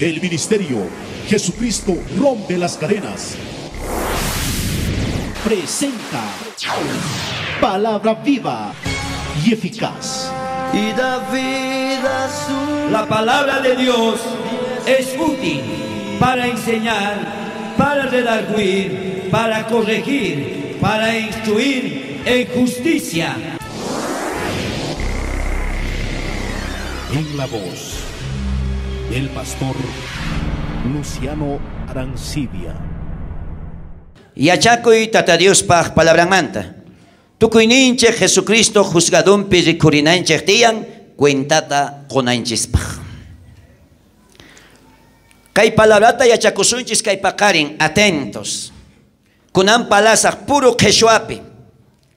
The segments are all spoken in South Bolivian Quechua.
El ministerio Jesucristo rompe las cadenas presenta Palabra viva y eficaz. Y da vida su La palabra de Dios es útil para enseñar, para redarguir, para corregir, para instruir en justicia. En la voz del pastor Luciano Arancibia. Yachakuy Tata Diospaj palabranmanta. Tukuyninchej Jesucristo juzgadunpi rikhurinanchej tiyan cuentata qonanchispaj. Kay palabrata yachakusunchis kay paqarin, atentos. Kunan palasaj puro qheshwapi.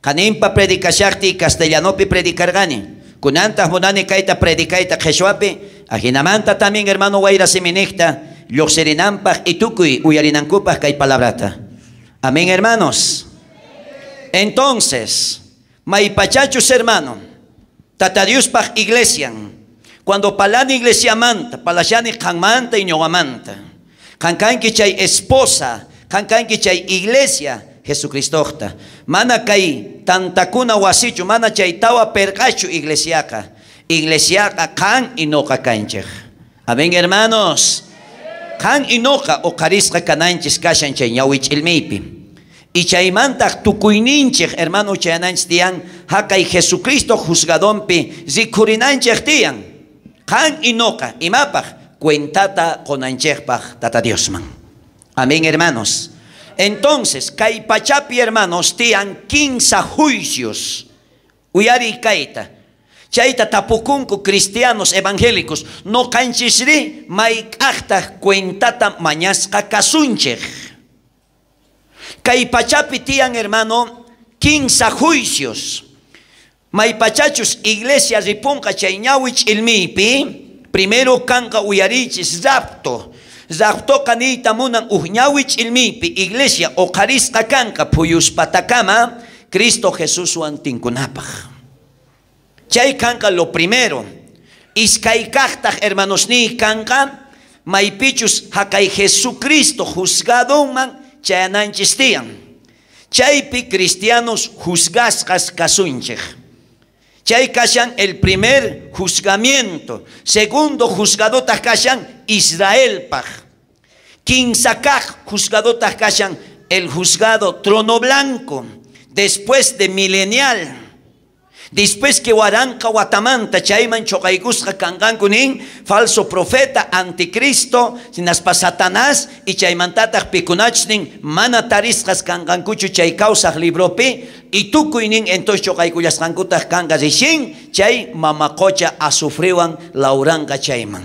Qaninpa predicashaqti castellanopi predicargani. Kunantaj munani kayta predicayta qheshwapi. Ajinamanta también hermano wayra siminikta lluqsirinanpaj y tukuy uyarinankupaj kay palabrata. Amén, hermanos. Entonces, maypachachus hermano, Tata Diospaj iglesian, cuando palani iglesia manta, palashani qanmanta y ñuqamanta, qankanki chay esposa, qankanki chay iglesia, Jesucristojta. Mana kay tantakuna wasichu, mana chay tawa perqachu iglesiaqa. Iglesiaqa qan y noqa kanchej. Amén, hermanos. Qan y noqa uqarisqa kananchis kashan chay ñawich'ilmiypi. Y chaymantaq tukuyninchej, hermano, chayananchis tiyan, haqay Jesucristo juzgadonpi rikhurinanchej tiyan. Qan y noqa, imapaj, cuentata qonanchejpaj Tata Diosman. Amén, hermanos. Entonces, kay pachapi, hermanos, tiyan 15 juicios. Uyari kayta. Chayta tapukunku cristianos evangélicos, no kanchisri mayk'ajtaj cuentata mañasqa kasunchej. Kay pachapi tiyan, hermano, 15 juicios. Maypachachus iglesia ripunqa chay ñawi ch'ilmiypi, primero kanqa uyarichis rapto. Raptoqa niyta munan uj ñawi ch'ilmiypi iglesia uqharisqa kanqa phuyuspatakama Cristo Jesuswan tinkunapaj. Chay kanqa lo primero. Iskaykajtaj, hermanos, ni kanqa maypichus haqay Jesucristo juzgadonman chayananchis tiyan. Chaypi cristianos juzgasqas kasunchej. Chay kashan el primer juzgamiento. Segundo juzgadotaj kashan Israelpaj. Kinsakaj juzgadotaj kashan el juzgado trono blanco. Después de milenial. Después que waranqa watamanta chayman choqaykusqa kanqanku nin falso profeta, anticristo, sinaspa Satanás y chaymantataq pikunachus nin mana tarisqas kanqankuchu chay kawsaq libropi y tukuy nin entonces choqaykullasqankutaq kanqa rishin chay mama qocha azufriwan lawranqa chayman.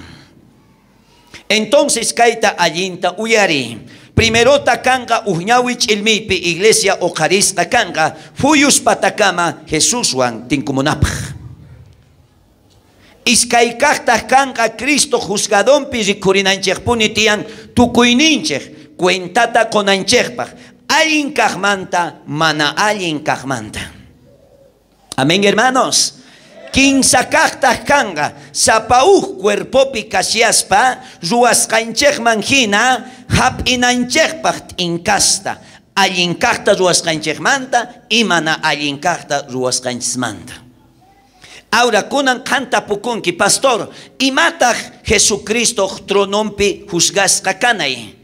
Entonces kayta allinta uyari. Primerota kanqa uj ñawi ch'ilmiypi iglesia uqharisqa kanqa phuyuspatakama Jesuswan tinkumunapaj. Iskaykajtaj kanqa Cristo juzgadonpi rikhurinanchejpuni tiyan tukuyninchej cuentata qonanchejpaj allin kajmanta mana allin kajmanta. Amén, hermanos. Kinsakajtaj kanqa sapa uj cuerpopi kashiaspa ruwasqanchejman hina hap'inanchejpaj t'inkasta allin kajta ruwasqanchejmanta y mana allin kajta ruwasqanchismanta. Ahora kunan qan tapukunki, pastor, imataj Jesucristo trononpi juzgasqa kanay?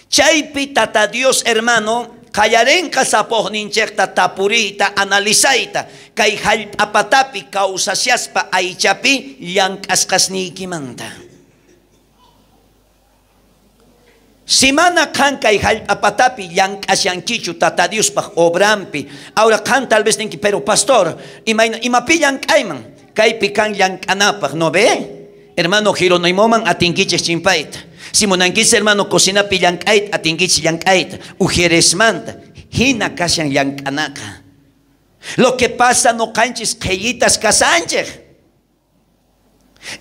Chaypi Tata Dios, hermano, qallarenqa sapojninchejta tapuriyta analizayta kay hallp'apatapi kawsashaspa aychapi llank'asqasniykimanta. Si mana qan kay hallp'apatapi llank'ashankichu Tata Diospaj obranpi, ahora qan tal vez ninki, pero pastor, imapi llank'ayman? Kaypi kan llank'anapaj, ¿no ve? Hermano Jeronimoman atinkichej chimpayta. Si munankichis, hermano, cocinapi llank'ayta, atinkichis llank'ayta. Ujeresmanta, hina kashan llank'anaqa. Lo que pasa no kanchis qhellitas kasanchej.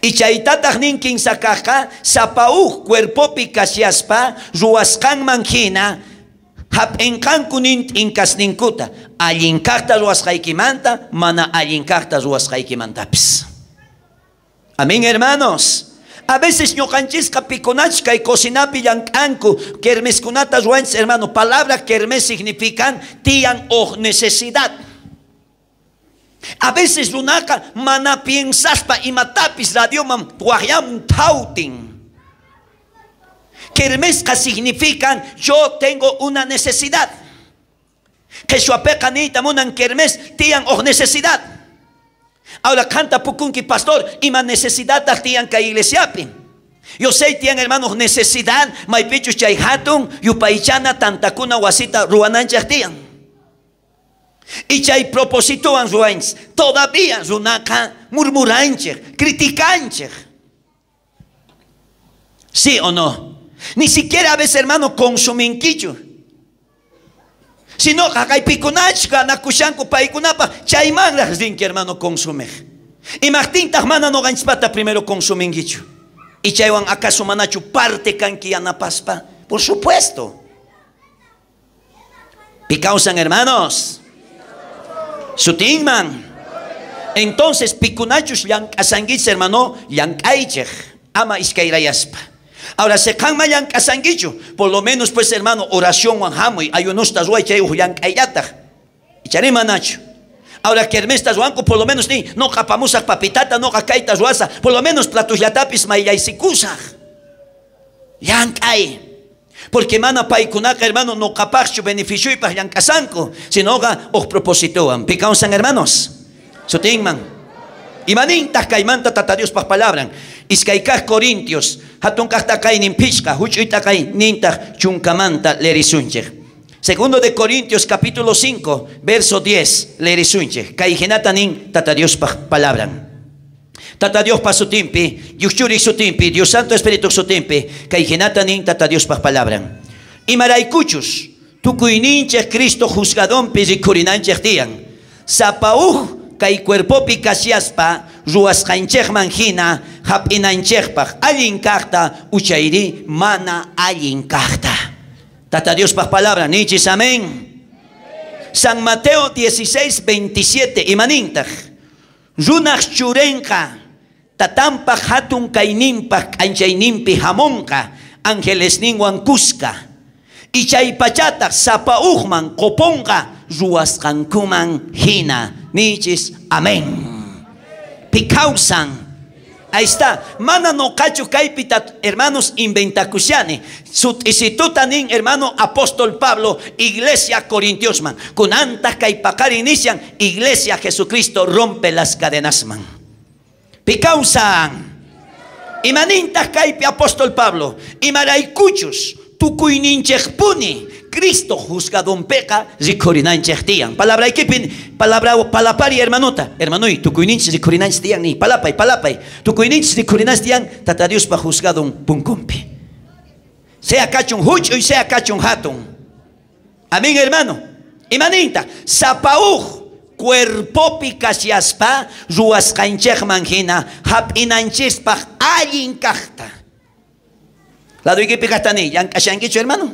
Y chaytataq nin kinsakajqa sapa uj cuerpopi kashiaspa ruwasqanman hina hap'inqanku nin t'inkasninkuta allin kajta ruwasqaykimanta mana allin kajta ruwasqaykimantapis. Amén, hermanos. A veces ñuqanchisqa pikunachka y cocinapi llank'anku kermeskunata ruwanchis, hermano. Palabra kermes significan tiyan o necesidad. A veces runaqa mana piensaspa imatapis radioman waqyamun tautin. Kermesqa significan yo tengo una necesidad. Quechuapeqa niyta munan kermes tiyan o necesidad. Ahora canta pukunki pastor ima necesidad tiyan kay iglesiapi. Yo sé tiyan hermanos necesidad maypichus chay hatun yupaychana tantakuna wasita ruwananchaj tiyan. Y chay propósitowan ruwanchis todavía runaqa murmuranchej, criticanchej. ¿Sí o no? Ni siquiera a veces hermano consuminkichu. Sino haqaypikunachka nakushanku paykunapaj chaymanraj rinki hermano consumej. Imajtintaq mana noqanchispata primero consuminkichu. Y chaywan acaso manachu parte kanki yanapaspa? Por supuesto. Picausan hermanos. Sutinman. Entonces pikunachus llank'asankichis hermano llank'aychej ama iskayrayaspa. Ahora se qanma llank'asankichu, por lo menos pues hermano oración hamuy ayunosta ruway chay uj llank'ayllataq. Ichari manachu. Ahora kermesta ruwanku por lo menos ni noqa apamusaj papitata noqa kayta ruwasaj, por lo menos platusllatapis mayllaysikusaj. Llank'ay. Porque mana paykunaqa hermano noqapaqchu beneficioypaq llank'asanku, sinoqa uj propósitowan. Picausan hermanos. Sutinman. Imanintaq kaymanta Tata Diospaq palabran. Iskaykaj Corintios, hatunkaj takaynin pichqa, huch'uy takaynintaq chunkamanta lerisunchej. Segundo de Corintios capítulo 5, verso 10, lerisunchej. Kayhinata nin Tata Diospaq palabran. Tata Diospa sutinpi, Dios sutinpi, Dios Santo Espíritu sutinpi, kayhinata nin Tata Diospaq palabran. Imaraykuchus, tukuyninchej Cristo juzgadonpi rikhurinanchej tiyan. Sapa uj kay cuerpopi kasiaspa ruwasqanchejman hina hap'inanchejpaj allin kajta uchayri mana allin kajta. Tata Diospaq palabra, nichis amén. San Mateo 16, 27, imanintaj. Runaj churenqa tatanpaj hatun kayninpaj k'anchayninpi hamonqa angelesninwan kuska. Y chaypachataq sapa ujman qoponqa ruwasqankuman hina. Nichis amén. Picausan. Ahí está. Mana no cacho kaypita hermanos inventakushani. Sut'isituta nin hermano apóstol Pablo, iglesia corintiosman. Kunanta kaypaqari inician, iglesia Jesucristo rompe las cadenas man. Picausan. Imaninta kaypi apóstol Pablo. Imaraykuchus tukuyninchejpuni Cristo juzgadonpeqa rikhurinanchej tiyan. Palabra equipin, palabra palapari hermanota. Hermanoy, tukuyninchis rikhurinanchis tiyan ni palapay, palapay. Tukuyninchis rikhurinanchis tiyan Tata Diospa juzgadon punkunpi. Sea kachun huch'uy, sea kachun hatun. Amén, hermano. Imaninta, sapauj cuerpopi kasiaspa ruwasqanchejman hina hap'inanchispaj allin kajta. Ladoykipi kajtani, llank'ashankichu hermano?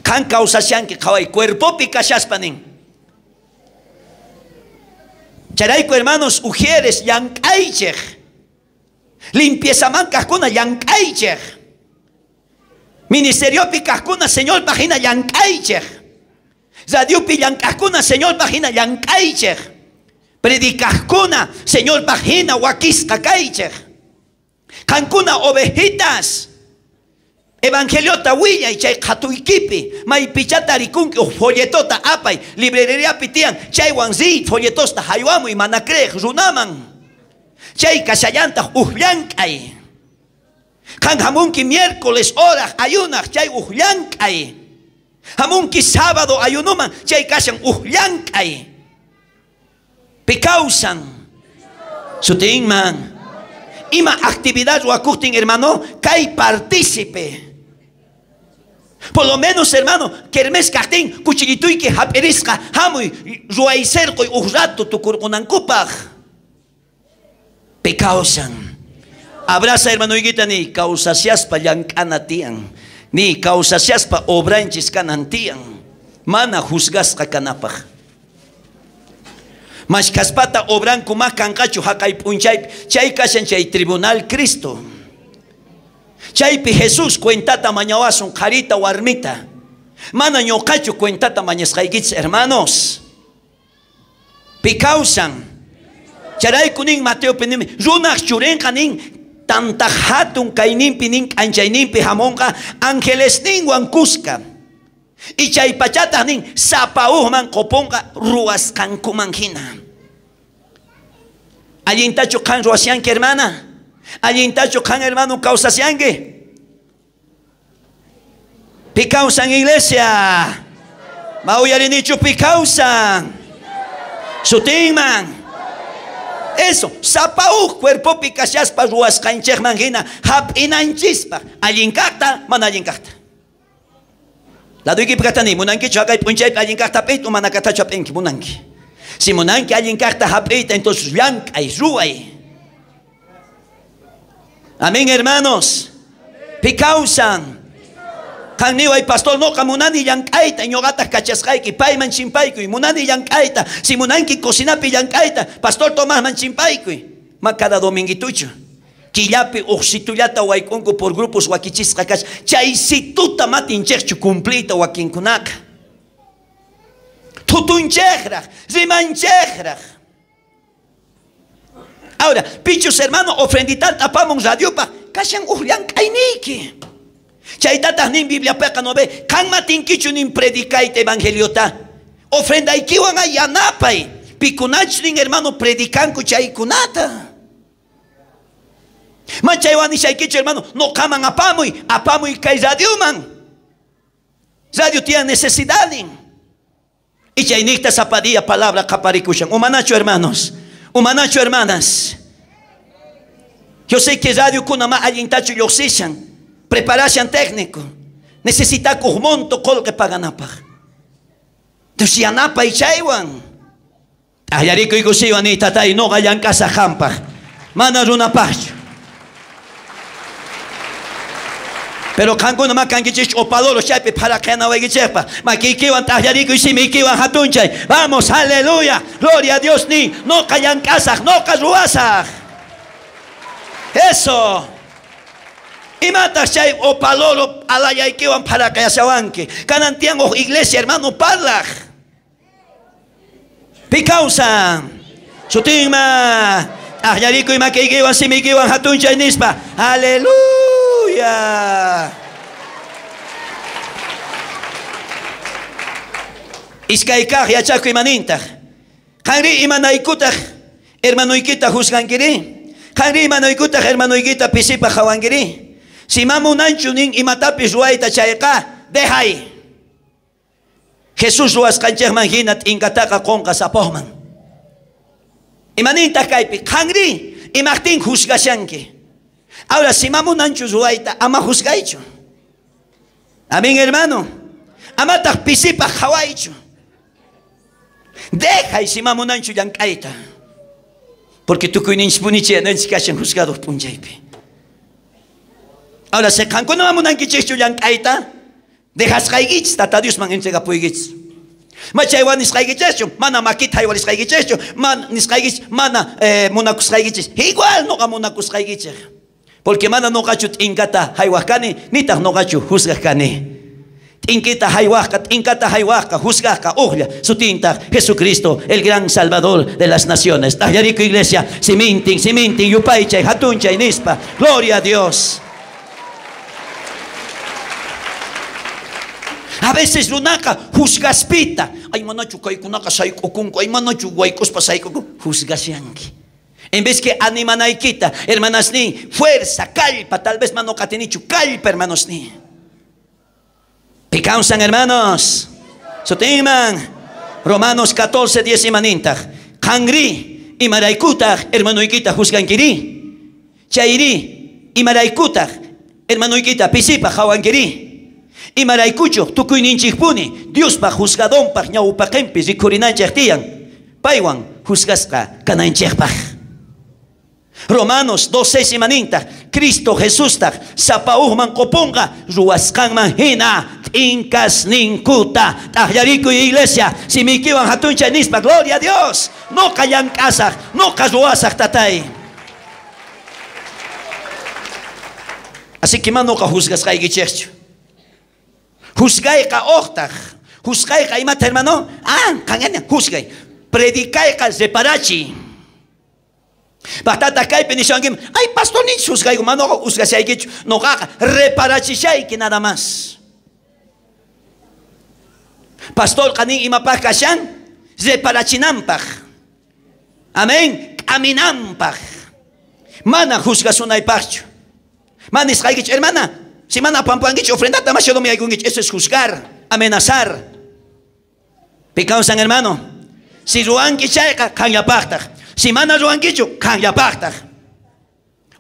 Qan kawsashanki qhaway cuerpopi kashaspa nin. Charayku hermanos ujieres llank'aychej. Limpieza man kajkuna llank'aychej. Ministeriopi kajkuna Señor pajina llank'aychej. Radiopi llank'ajkuna Señor pajina llank'aychej. Predicajkuna Señor pajina wakisqa kaychej. Qankuna ovejitas. Evangeliota willay chay qhatuykipi maypichata rikunki uj folletota apay libreriapi tiyan chaywan riy folletosta haywamuy mana creej runaman chay kashallantaq uj llank'ay. Qan hamunki miércoles horaj ayunaj chay uj llank'ay. Hamunki sábado ayunuman chay kashan uj llank'ay. Picausan. Sutinman. Ima actividad ruwakuqtin hermano kay partícipe. Por lo menos, hermano, kermes kajtin, cuchillituyki hap'irisqa, hamuy, ruwayserquy uj rato tukurqunankupaj. Picausan. Abraza, hermanoykita ni kawsashaspa llank'ana tiyan. Ni kawsashaspa obranchis kanan tiyan. Mana juzgasqa kanapaj. Mashkaspata obranku ma kanqachu haqay p'unchaypi, chay kashan chay tribunal Cristo. Chaypi Jesús cuentata mañawasun qharita warmita. Mana ñuqachu cuentata mañasqaykichis, hermanos. Pi kawsan. Chayrayku nin Mateopi nin runaj churenqa nin tanta hatun kayninpi nin k'anchayninpi hamunqa angelesninwan kuska. Y chay pachataq nin sapa ujman qopunqa ruwasqankuman hina. Allintachu qan ruwashanki, hermana? Allintachu qan, hermano, kawsashanki? Pi kawsan, iglesia? Ma uyarinichu pi kawsan? Sutinman. Eso, sapa uj cuerpopi kashaspa ruwasqanchikman hina hap'inanchispa allin kaqta mana allin kaqta. Laduykipi kaqta munankichu haqay p'unchaypi allin kaqta hap'iyta o mana kaqtachu hap'inki munanki. Si munanki allin kaqta hap'iyta, entonces llank'ay, ruway. Amén, hermanos. Pi kawsan. Qan niway pastor, noqa munani llank'ayta, ñuqataq kachasqayki, payman chimpaykuy, munani llank'ayta. Si munanki cocinapi llank'ayta, pastor Tomásman chimpaykuy. Ma cada dominguituchu. Killapi uqsitullata wayk'unku por grupos wakichisqa kash. Chaysituta matinchikchu cumpliyta wakinkunaqa. Thutunchejraj, rimanchejraj. Ahora, pichus hermano, ofrenditata apamun radiopa, kashan uj llank'ayniyki. Chaytataq nin Bibliapiqa no ve, qan matinkichu nin predicayta evangeliota. Ofrendaykiwan yanapay. Pikunach nin hermano predicanku chaykunata. Ma chaywan nishaykichu hermano, noqaman apamuy, apamuy kay radioman. Radio tiene necesidadin. Y chaynikta zapadilla palabra qaparikushan. Umanachu hermanos, umanachu hermanas. Yo sé que radio kuna ma allintachu lluqsishan. Preparación técnico. Necesita monto qolqe paganapaj. Entonces yanapa y chaywan. Allarikuy kusiwan y tatay noqa llank'asaj qampaj. Mana runapajchu. Pero qankuna ma kankichis opadoro chaypi pharaqanawaykichikpaj. Makiykiwan t'aqllarikuy simiykiwan hatunchay. Vamos, aleluya. Gloria a Dios ni noqa llank'asaj, noqa ruwasaj. Eso. Imataq chay opaloro alayaykiwan pharaqayashawanki. Kanan tiyan uj iglesia, hermano, parlaj. Pi kawsan. Sutinma. T'aqllarikuy makiykiwan simiykiwan hatunchay nispa. Aleluya. Iskay kaq yachakuy manintaq. Qanri imanaykutaq hermanoykita juzgankiri? Qanri imanaykutaq hermanoykita pisipaq qhawankiri? Si ma munanchu nin imatapis ruwayta chayqa, dejay. Jesús ruwasqanchikman hina t'inkataqa qunqa sapojman. Imanintaq kaypi? Qanri imaqtin juzgashanki. Ahora, si ma munanchu ruwayta, ama juzgaychu. Amén, hermano. Amataq pisipaq qhawaychu. Dejay si ma munanchu llank'ayta. Porque tukuyninchpunichi yananchik kashan juzgado p'unchaypi. Ahora, si qankuna munankichikchu llank'ayta, dejasqaykichis, Tata Diosman entregapuykichis. Ma chaywan nisqaykichikchu, mana makita haywarisqaykichikchu, mana nisqaykichis, mana munakusqaykichis. Igual noqa munakusqaykichik. Porque mana noqachu t'inkata haywaq kani, nitaq noqachu juzgaq kani. T'inkita haywaqqa, t'inkata haywaqqa, juzgaqqa, ujlla, sutintaq Jesucristo, el gran Salvador de las naciones. T'aqllariku iglesia, simintin, simintin, yupaychay, hatunchay, nispa. Gloria a Dios. A veces runaqa juzgaspita. Ay manachu kaykunaqa sayk'ukunku, ay manachu wayk'uspa sayk'ukunku. Juzgashanki. En vez que animanaykita, hermanas ni, fuerza, kallpa, tal vez mano qatinichu, kallpa, hermanos ni. Picausan, hermanos. Sotiman. Romanos 14, 10 imanintaq. Qanri, imaraykutaq, hermanoykita juzgankiri. Chayri, imaraykutaq, hermanoykita pisipa qhawankiri. Imaraykuchu tukuyninchikpuni Diospaj juzgadonpaj ñawpaqinpi rikhurinanchik tiyan paywan juzgasqa kananchikpaj. Romanos 2:6 imanintaq Cristo Jesustaq sapa ujman qopunqa ruwasqanman hina t'inkasninkuta. T'aqllarikuy iglesia simiykiwan hatunchay nispa. Gloria a Dios. Noqa llank'asaj, noqa ruwasaj tatay. Así que manoqa juzgasqaykichikchu. Juzgayqa uqtaq. Juzgayqa imata hermano? Ah, qanña juzgay. Predicayqa reparachi. Patata kaypi nishankim, ay pastor ni juzgayku manoqa juzgashaykichu. Noqaqa reparachishayki nada más. Pastor nin imapaq kashan? Reparachinanpaq. Amén. Caminanpaq. Mana juzgasunaypaqchu. Mana nisqaykichu, hermana. Si mana pampankichu ofrendata mashadomi aykunkichu. Eso es juzgar, amenazar. Picausan hermano. Si ruwanki chayqa qanllapaqtaq. Si mana ruwankichu qanllapaqtaq.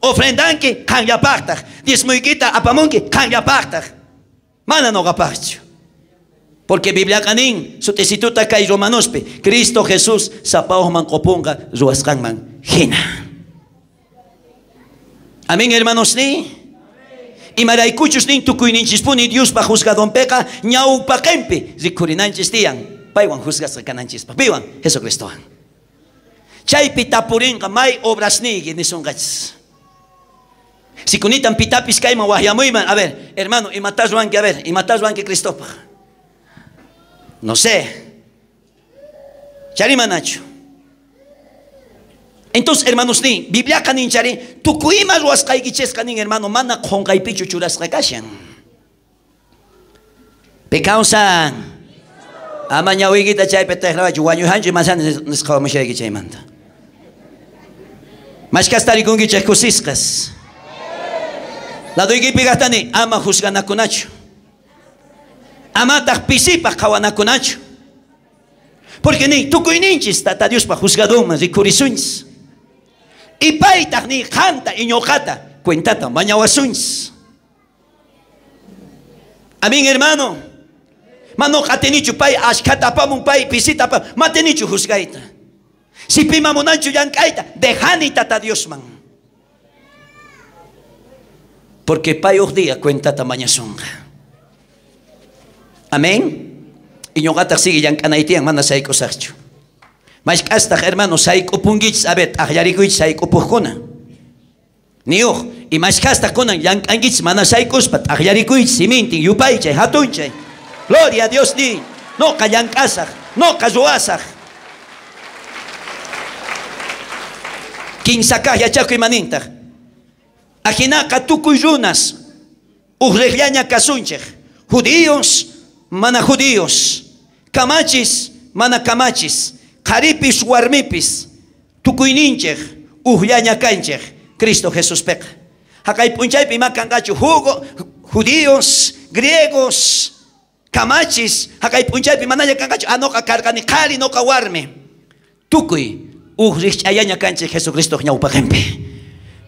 Ofrendanki qanllapaqtaq. Diezmuykita apamunki qanllapaqtaq. Mana noqapaqchu. Porque Bibliaqa nin sutisituta kay Romanospi, Cristo Jesús sapawman qopunqa ruwasqanman hina. Amén, hermanos ni. Imaraykuchus nin tukuyninchispuni Diospa juzgadonpeqa ñawpaqenpi rikurinanchis tiyan paywan juzgasqa kananchispaq piwan Jesucristowan. Chaypi tapurinqa may obrasniyki nisunqachis. Si kunitan pitapis kayman waqyamuyman, a ver, hermano, imatas ruwanki, a ver, imatas ruwanki Cristopaq. No sé. Charimanachu. Entonces, hermanos, ni Bibliaqa nin chari, tukuy ima ruwasqaykichisqa nin, hermano, mana qhonqaypichu churasqa kashan. Picausan. Ama ñawiykita chaypi tiqrawachu wañuyhanchu imasani nisqawamushayki chaymanta. Mashkas tarikunkichik kusisqas. Laduykipi kaqtani ama juzganakunachu. Amataq pisipaq qhawanakunachu. Porque ni tukuyninchis Tata Diospa juzgadunman rikurisunchis. Y paytaq ni qanta iñuqata cuentata mañawasunchis. Amén, hermano. Mano qatinichu pay ashkhata apamun pay pisita apamun. Matinichu juzgayta. Si pima munanchu llank'ayta, dejani Tata Diosman. Porque pay uj día cuentata mañasunqa. Amén. Iñuqataq sigue llank'anaytiyan mana sayk'usaqchu. Mashk'astaq hermano sayk'upunkichis, a ver, t'aqllarikuychis sayk'upuqkuna. Niuq, y mashk'astaq kunan llank'ankichis mana sayk'uspa t'aqllarikuychis simintin yupaychay hatunchay. Gloria a Dios ni, noqa llank'asaq, noqa ruwasaq. Kinsakaq yachakuy manintaq. Ajinaqa tukuy runas uqriqllaña kasunchik. Judíos, mana judíos, kamachis, mana kamachis, qharipis, warmipis, tukuyninchik, uqllaña kanchik, Cristo Jesús peqa. Haqay p'unchaypi ima kanqachu judíos, griegos, kamachis, haqay p'unchaypi manaña kanqachu, noqa karqani qhari, noqa warmi. Tukuy uqriqch'ayaña kanchik Jesucristo ñawpaqinpi.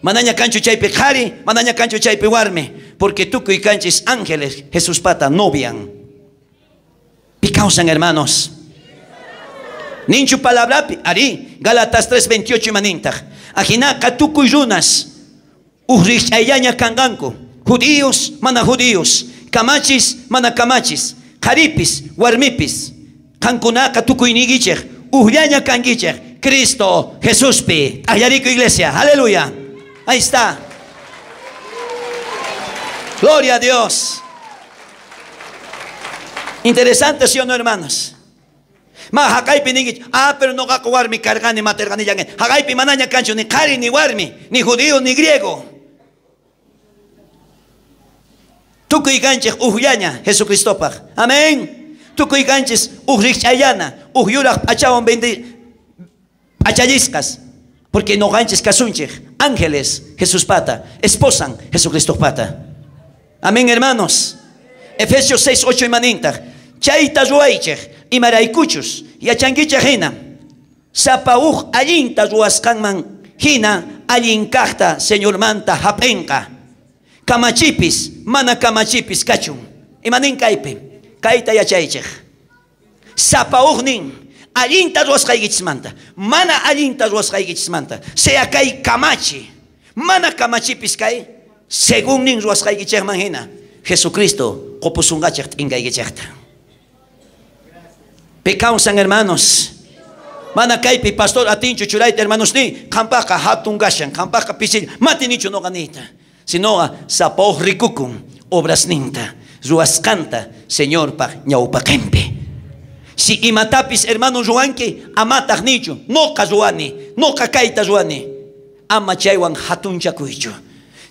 Manaña kanchu chaypi qhari, manaña kanchu chaypi warmi, porque tukuy kanchis ángeles Jesuspata novian. Picausan, hermanos. Ninchu palabrapi, ari, Gálatas 3:28 manintaq. Ajinaqa tukuy runas uqriqch'ayaña kanqanku, judíos, mana judíos, kamachis, mana kamachis, qharipis, warmipis, qankunaqa tukuyniykichik, uqllaña kankichik, Cristo Jesuspi. T'aqllariku iglesia, aleluya. Ahí está. Gloria a Dios. Interesante, ¿sí o no, hermanos? Ma haqaypi ninkichik, pero noqaqa warmi karqani materqani llank'ani. Haqaypi manaña kanchu ni qhari ni warmi, ni judío ni griego. Tukuy kanchik uqllaña Jesucristopaq. Amén. Tukuy kanchis uqriqch'ayana, uq yuraq p'achawan p'achallisqas. Porque noqanchis kasunchik ángeles Jesuspata, esposan Jesucristopata. Amén, hermanos. Efesios 6:8 imanintaq. Chayta ruwaychik imaraykuchus yachankichik hina. Sapa uj allinta ruwasqanman hina allin kaqta Señormanta hap'inqa. Kamachipis mana kamachipis kachun. Imanin kaypi? Kayta yachaychik. Sapa ujnin allinta ruwasqaykichismanta, mana allinta ruwasqaykichismanta, sea kay kamachi, mana kamachipis kay, según nin ruwasqaykichikman hina, Jesucristo qopusunqachik t'inkaykichikta. Pecausan, hermanos. Mana kaypi pastor atinchu churayta, hermanos ni, qampaqa hatun kashan, qampaqa pisilla, matinichu noqa niyta. Sinoqa sapoj rikukun obrasninta, ruwasqanta Señorpaj ñawpaqenpi. Si imatapis hermano ruwanki, amataq nichu, noqa ruwani, noqa kayta ruwani. Ama chaywan hatunchakuychu.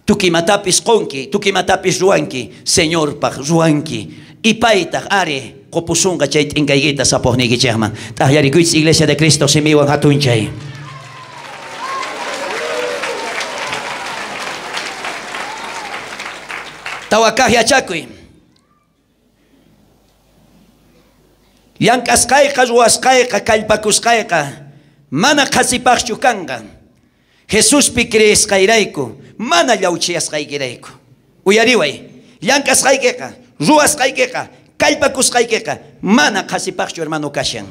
Tukuy imatapis qonki, tukuy imatapis ruwanki, Señorpaj ruwanki. Ipaytaq ari qopusunqa chay t'inkaykita sapojniykichejman. T'ajllarikuychis Iglesia de Cristo simiwan hatunchay. Tawakaj yachakuy. Llank'asqayqa, ruwasqayqa, kallpakusqayqa mana qhasipaqchu kanqa. Jesuspi creesqayrayku, mana llawchiyasqaykirayku. Uyariway, llank'asqaykiqa, ruwasqaykiqa, kallpakusqaykiqa mana qhasipaqchu hermano kashan.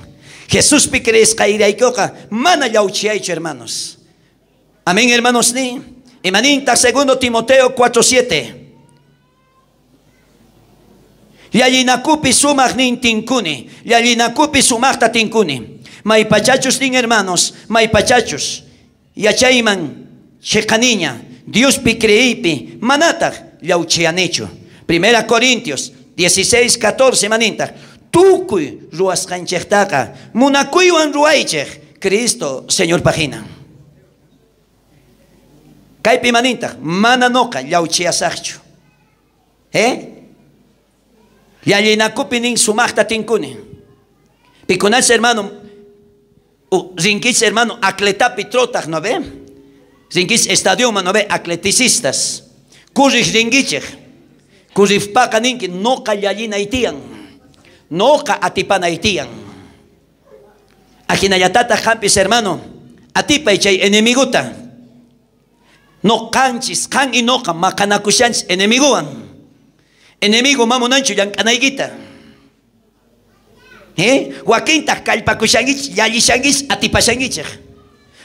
Jesuspi creesqayraykuqa mana llawchiyaychu hermanos. Amén hermanos ni. Imaninta 2 Timoteo 4:7. Llallinakupi sumaq nin tinkuni, llallinakupi sumaqta tinkuni. Maypachachus nin hermanos, maypachachus. Yachayman cheqaniña, Diospi creeypi, manataq llawchiyanichu. 1 Corintios 16:14 manintaq. Tukuy ruwasqanchejtaqa munakuywan ruwaychej Cristo Señor pajina. Kaypi manintaq mana noqa llawchiyasaqchu. Llallinakupi nin sumaqta tinkuni. Pikunach hermano, rinkich hermano atletapi trotaq no ve? Rinkich estadioma no ve atleticistas. Kurrij rinkichej. Kurrifpaqa ninki noqa llallinaytiyan. Noqa atipanaytiyan. Ajinallatataq hampis hermano, atipay chay enemiguta. No qanchis, qan y noqa maqanakushanchis enemiguwan. Enemigo mamunanchu llank'anaykita. Wakintaq kallpakushankichis, llallishankichis, atipashankichej.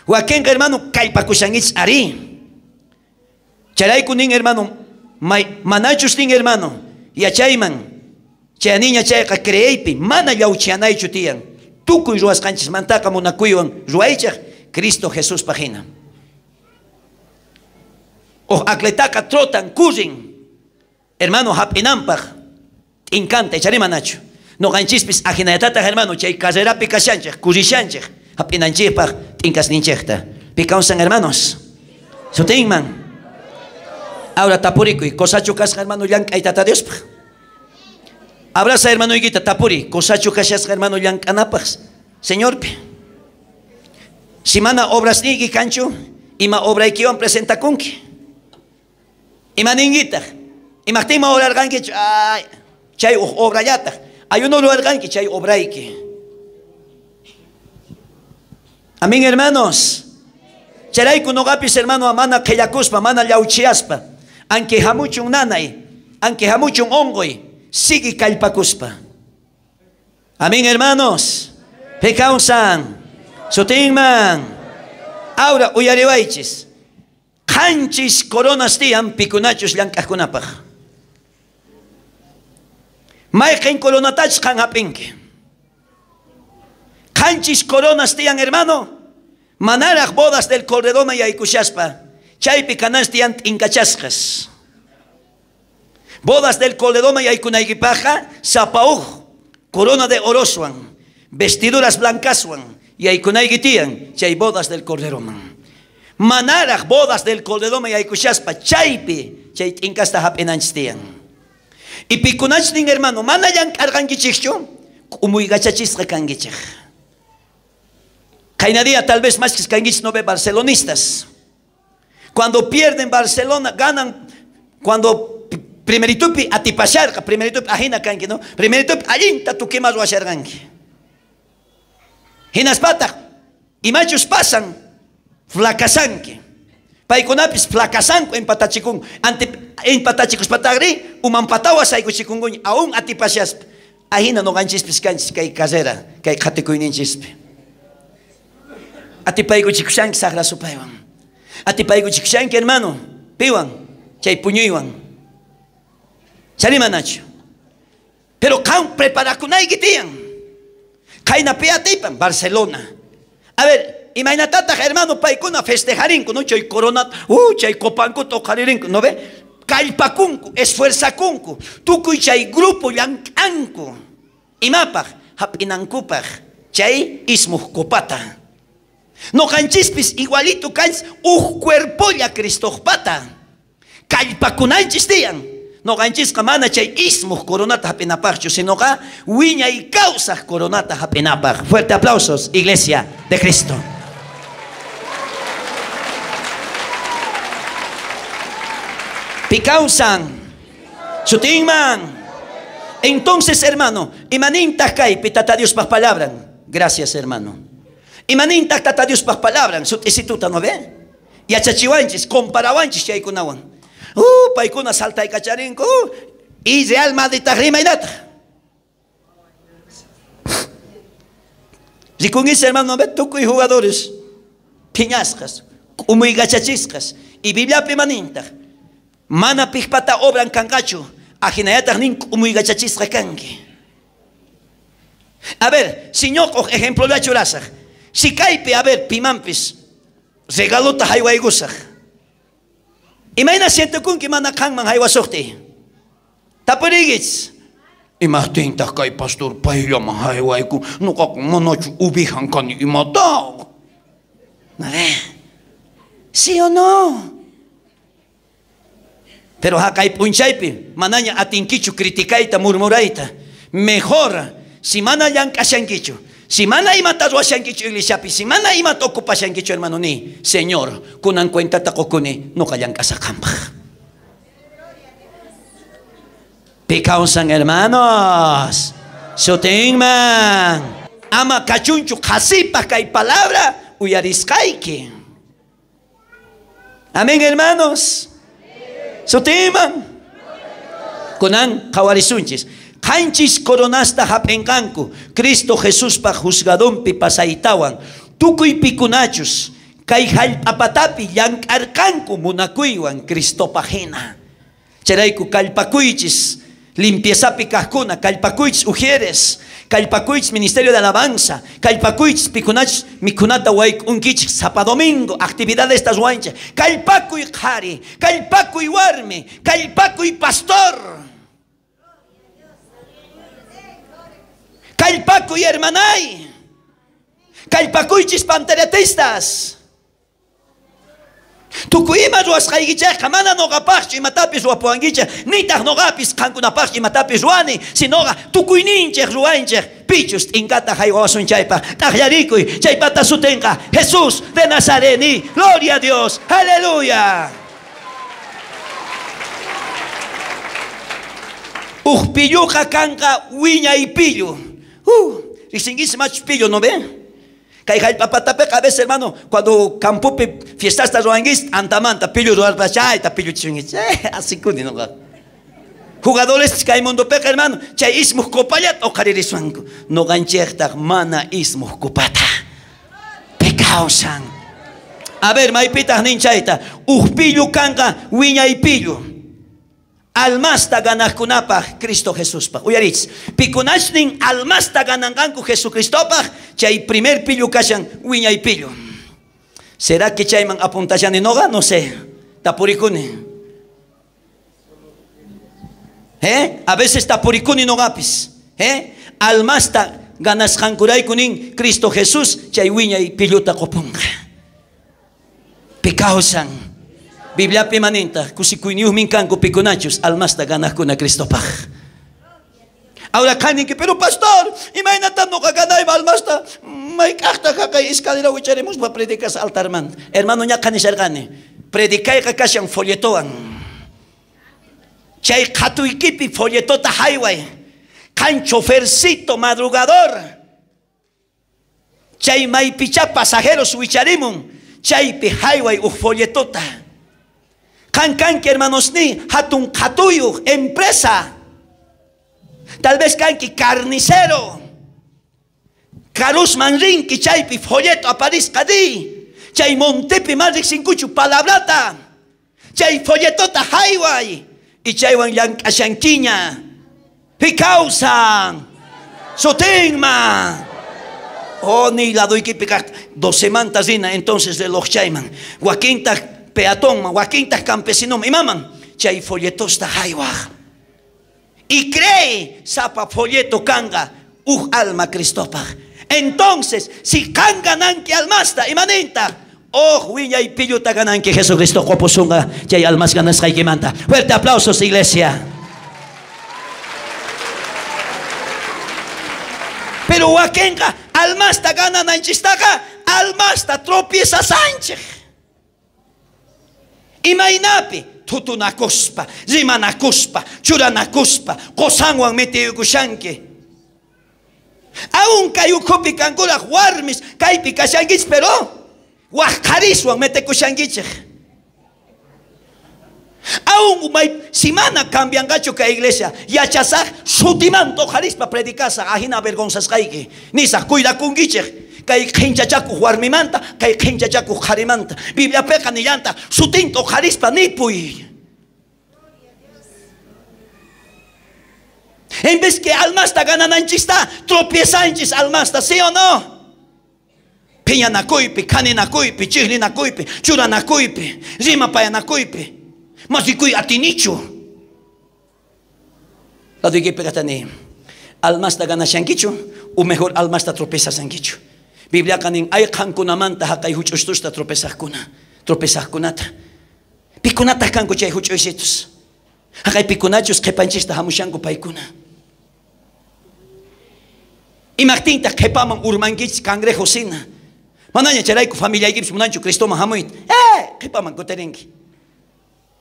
Wakinqa hermano kallpakushankichis ari. Chayrayku nin hermano, manachus nin hermano, yachayman, chayaniña chayqa creeypi, mana llawchianaychu tiyan. Tukuy ruwasqanchismantaqa munakuywan ruwaychej Cristo Jesús pajina. Uj atletaqa trotan, kurrin. Hermano, hap'inanpaj t'inkanta icharimanachu. Noqanchispis ajinayatataq hermano, chay carrerapi kashanchej, kurrishanchej, hap'inanchejpaj t'inkasninchejta. Pikawsan hermanos. Sutinman. Ahora tapurikuy, kosachu kasqa hermano llank'ay Tata Diospaj. Abraza hermanoykita, tapuri, kosachu kashasqa hermano llank'anapaj, Señorpi. Si mana obrasniyki kanchu, ima obraykiwan presentakunki. Ima ninkitaj. Imaqtinma orarqanki, ay, chay uj obrallataq. Ayuno ruwarqanki chay obrayki. Amén hermanos. Chayrayku noqapis hermano mana qhillakuspa, mana llawchiyaspa. Anque hamuchun nanay, anque hamuchun onqoy, sigue kallpakuspa. Amén hermanos. Pekawsan. Sutinman. Ahora uyariwaychis. Qanchis coronas tiyan pikunachus llank'aqkunapaq. Mayqin coronatach qan hap'inki. Qanchis coronas tiyan hermano. Manaraq bodas del Cordero yaykushaspa. Chaypi kanas tiyan t'inkachasqas. Bodas del Cordero yaykunaykipaqqa sapa uj corona de oroswan, vestiduras blancaswan yaykunayki tiyan chay bodas del Corderoman. Manaraq bodas del Cordero yaykushaspa chaypi chay t'inkasta hap'inanchis tiyan. Y pikunachnin hermano, mana llank'arqankichikchu, k'umuykachachisqa kankichej. Qayna tal vez más que kankichis no ve barcelonistas. Cuando pierden Barcelona, ganan. Cuando primeritupi atipasharqa, primeritupi ajina kanki, no? Primeritupi allinta tukima ruwasharqanki. Hinaspataq, imachus pasan, flakasanki. Paykunapis flakasanku empatachikun, empatachikuspataqri umanpatawa saykuchikunkuña aún atipashaspa. Ajina noqanchispis kanchis kay carrera, kay qhatikuyninchispi. Atipaykuchikushanki saqra supaywan. Atipaykuchikushanki hermano, piwan, chay puñuywan. Charimanachu. Pero qan preparakunayki tiyan. Qaynapi atipan Barcelona. A ver, ver, imaynatataq hermano paykuna festejarinku, no? Chay corona, chay copankuta uqharirinku, ¿no ve? Kallpakunku, esfuerzakunku, tukuy chay grupo llank'anku. Imapaq, hap'inankupaq, chay ismuj copata. Noqanchispis igualito kanchis uj cuerpolla Cristoqpata. Kallpakunanchis tiyan. Noqanchisqa mana chay ismuj coronata hap'inapaqchu, sinoqa wiñay kawsaq coronata hap'inapaq. Fuerte aplausos, Iglesia de Cristo. Pikawsan, sutinman. Entonces, hermano, imanintaq kaypi Tata Diospaq palabran. Gracias, hermano. Imanintaq Tata Diospaq palabran, sut'isituta, ¿no ve? Yachachiwanchis, comparawanchis chaykunawan. Paykuna saltaykacharinku, y Real Madrid rimaynataq. Rikunchis, hermano, ¿no ve? Tukuy jugadores phiñasqas, k'umuykachachisqas, y Bibliapi imanintaq. Mana piqpata obran kanqachu, ajinayataq nin k'umuykachachisqa kanki. A ver, si ñuqoj ejemplolla churasaq. Si kaypi, a ver, pimanpis regalota haywaykusaq. Imayna sientekunki mana qanman haywasuqtiy? Tapuriykichis. Imajtintaq kay pastor payllaman haywayku, ñuqaqa manachu uvijan kani imataq. A ver, ¿sí o no? Pero haqay p'unchaypi manaña atinkichu criticayta, murmurayta. Mejor, si mana llank'ashankichu, si mana imata ruwashankichu iglesiapi, si mana imata ocupashankichu, hermano, ni Señor, kunan cuentata qukuni nuqa llank'asaq qanpaq. Pikawsan, hermanos, sutinman. Ama kachunchu qhasipaq kay palabra uyarisqayki. Amén, hermanos. Sutiman. Kunan qhawarisunchis. Qanchis coronasta hap'inqanku Cristo Jesuspaq juzgadonpi pasaytawan. Tukuy pikunachus kay hallp'apatapi llank'arqanku munakuywan Cristopaq hina. Chayrayku kallpakuychis limpieza kajkuna, kallpakuychis ujieres, kallpakuychis ministerio de alabanza, kallpakuychis pikunachis mikhunata wayk'unkichis sapa domingo, actividades estas ruwanchis, kallpakuy qhari, kallpakuy warmi, kallpakuy pastor. Kallpakuy hermanay, kallpakuychis panteretistas. Tukuy ima ruwasqaykichejqa mana noqapaqchu imatapis ruwapuwankichej, nitaq noqapis qankunapaqchu imatapis ruwani, sinoqa tukuyninchej ruwanchej pichus t'inkata haywawasun chaypaq. T'aqllarikuy chaypata sutinqa Jesús de Nazareni. Gloria a Dios, aleluya. Uj pilluqa kanqa wiñay pillu. Riqsinkichis machus pillu, ¿no ve? Kay hallp'apatapiqa a veces, hermano, cuando campopi fiestasta ruwankichis, antamanta pillu ruwarpa chayta pilluchisunkichis. Asikuni noqa. Jugadores kay mundopiqa, hermano, chay ismuj copallata uqharirisuanku. Noqanchejtaq mana ismuj copata. Pikawsan. A ver, maypitaq nin chayta. Uj pillu kanqa wiñay pillu. Almasta ganajkunapaj Cristo Jesuspaj. Uyarichis, pikunachnin almasta gananqanku Jesucristopaj, chay primer pillu kashan wiñay pillu. ¿Será que chayman apuntashani noqa? No sé. Tapurikuni. A veces tapurikuni noqapis. Almasta ganasqankuraykunin Cristo Jesús chay wiñay pilluta qopunqa. Pikawsan. Bibliapi maninta kusikuyniyuqmin kanku pikunachus almasta ganajkuna Cristopaj. Ahora kaninki, pero pastor, imaynata noqa ganayman almasta, mayk'aqta haqay escalera wicharimuspa predicas altarman. Hermano, ñaqa nisharqani, predicayqa kashan folletowan. Chay qhatuykipi folletota hayway. Qan chofercito madrugador. Chay maypichá pasajeros wicharimun, chaypi hayway uj folletota. Qan kanki, hermanos, ni hatun qhatuyuq empresa. Tal vez kanki carnicero. Karusman rinki chaypi folleto aparisqa di. Chay montepi man riqsinkuchu palabrata. Chay folletota hayway. Y chaywan llank'ashankiña. Pikawsan. Sutinman. Oh, ni ladoykipi kajta 12 manta rina entonces reloj chayman. Wakintaj peatonman, wakintaj campesinoman, imaman chay folletosta jaywaj. Y cree sapa folleto kanga uj alma Cristopaj. Entonces, si kan gananki almasta, imaninta, oh, wiñay pilluta gananki Jesucristo qopusunqa chay almas ganasqaykimanta. Fuerte aplausos, iglesia. Pero wakinqa almasta ganananchistaqa almasta tropiezasanchej. Imaynapi thutunakuspa, rimanakuspa, churanakuspa, qosanwan mitiyukushanki. Aún kay ukhupi kankuraj warmis kaypi kashankichej, pero waj qhariswan metikushankichej. Aún may simana cambianqachu kay iglesia, yachasaj sutimanta uqharispa predicasaj ajina avergonzasqayki. Nisaj cuidakunkichej kay qhinchachakuq warmimanta, kay qhinchachakuq qharimanta. Bibliapiqa nillanta sutinta uqharispa nipuy. En vez que almasta ganananchista, tropiezanchis almasta, ¿sí o no? Piñanakuypi, kaninakuypi, chijninakuypi, churanakuypi, rimapayanakuypi. Masikuy atinichu. Ladoykipi katani, almasta ganashankichu, o mejor almasta tropezasankichu. Bibliaqa nin ay qankunamanta haqay huch'ustusta tropezajkuna, tropezajkunata. Pikunataq kanku chay huch'uysitus. Haqay pikunachus qhipanchista hamushanku paykuna. Imaqtintaq qhipaman urmankichis cangrejo sina. Manaña chayrayku familiaykipis munanchu Cristoman hamuyta. Qhipaman kutirinki.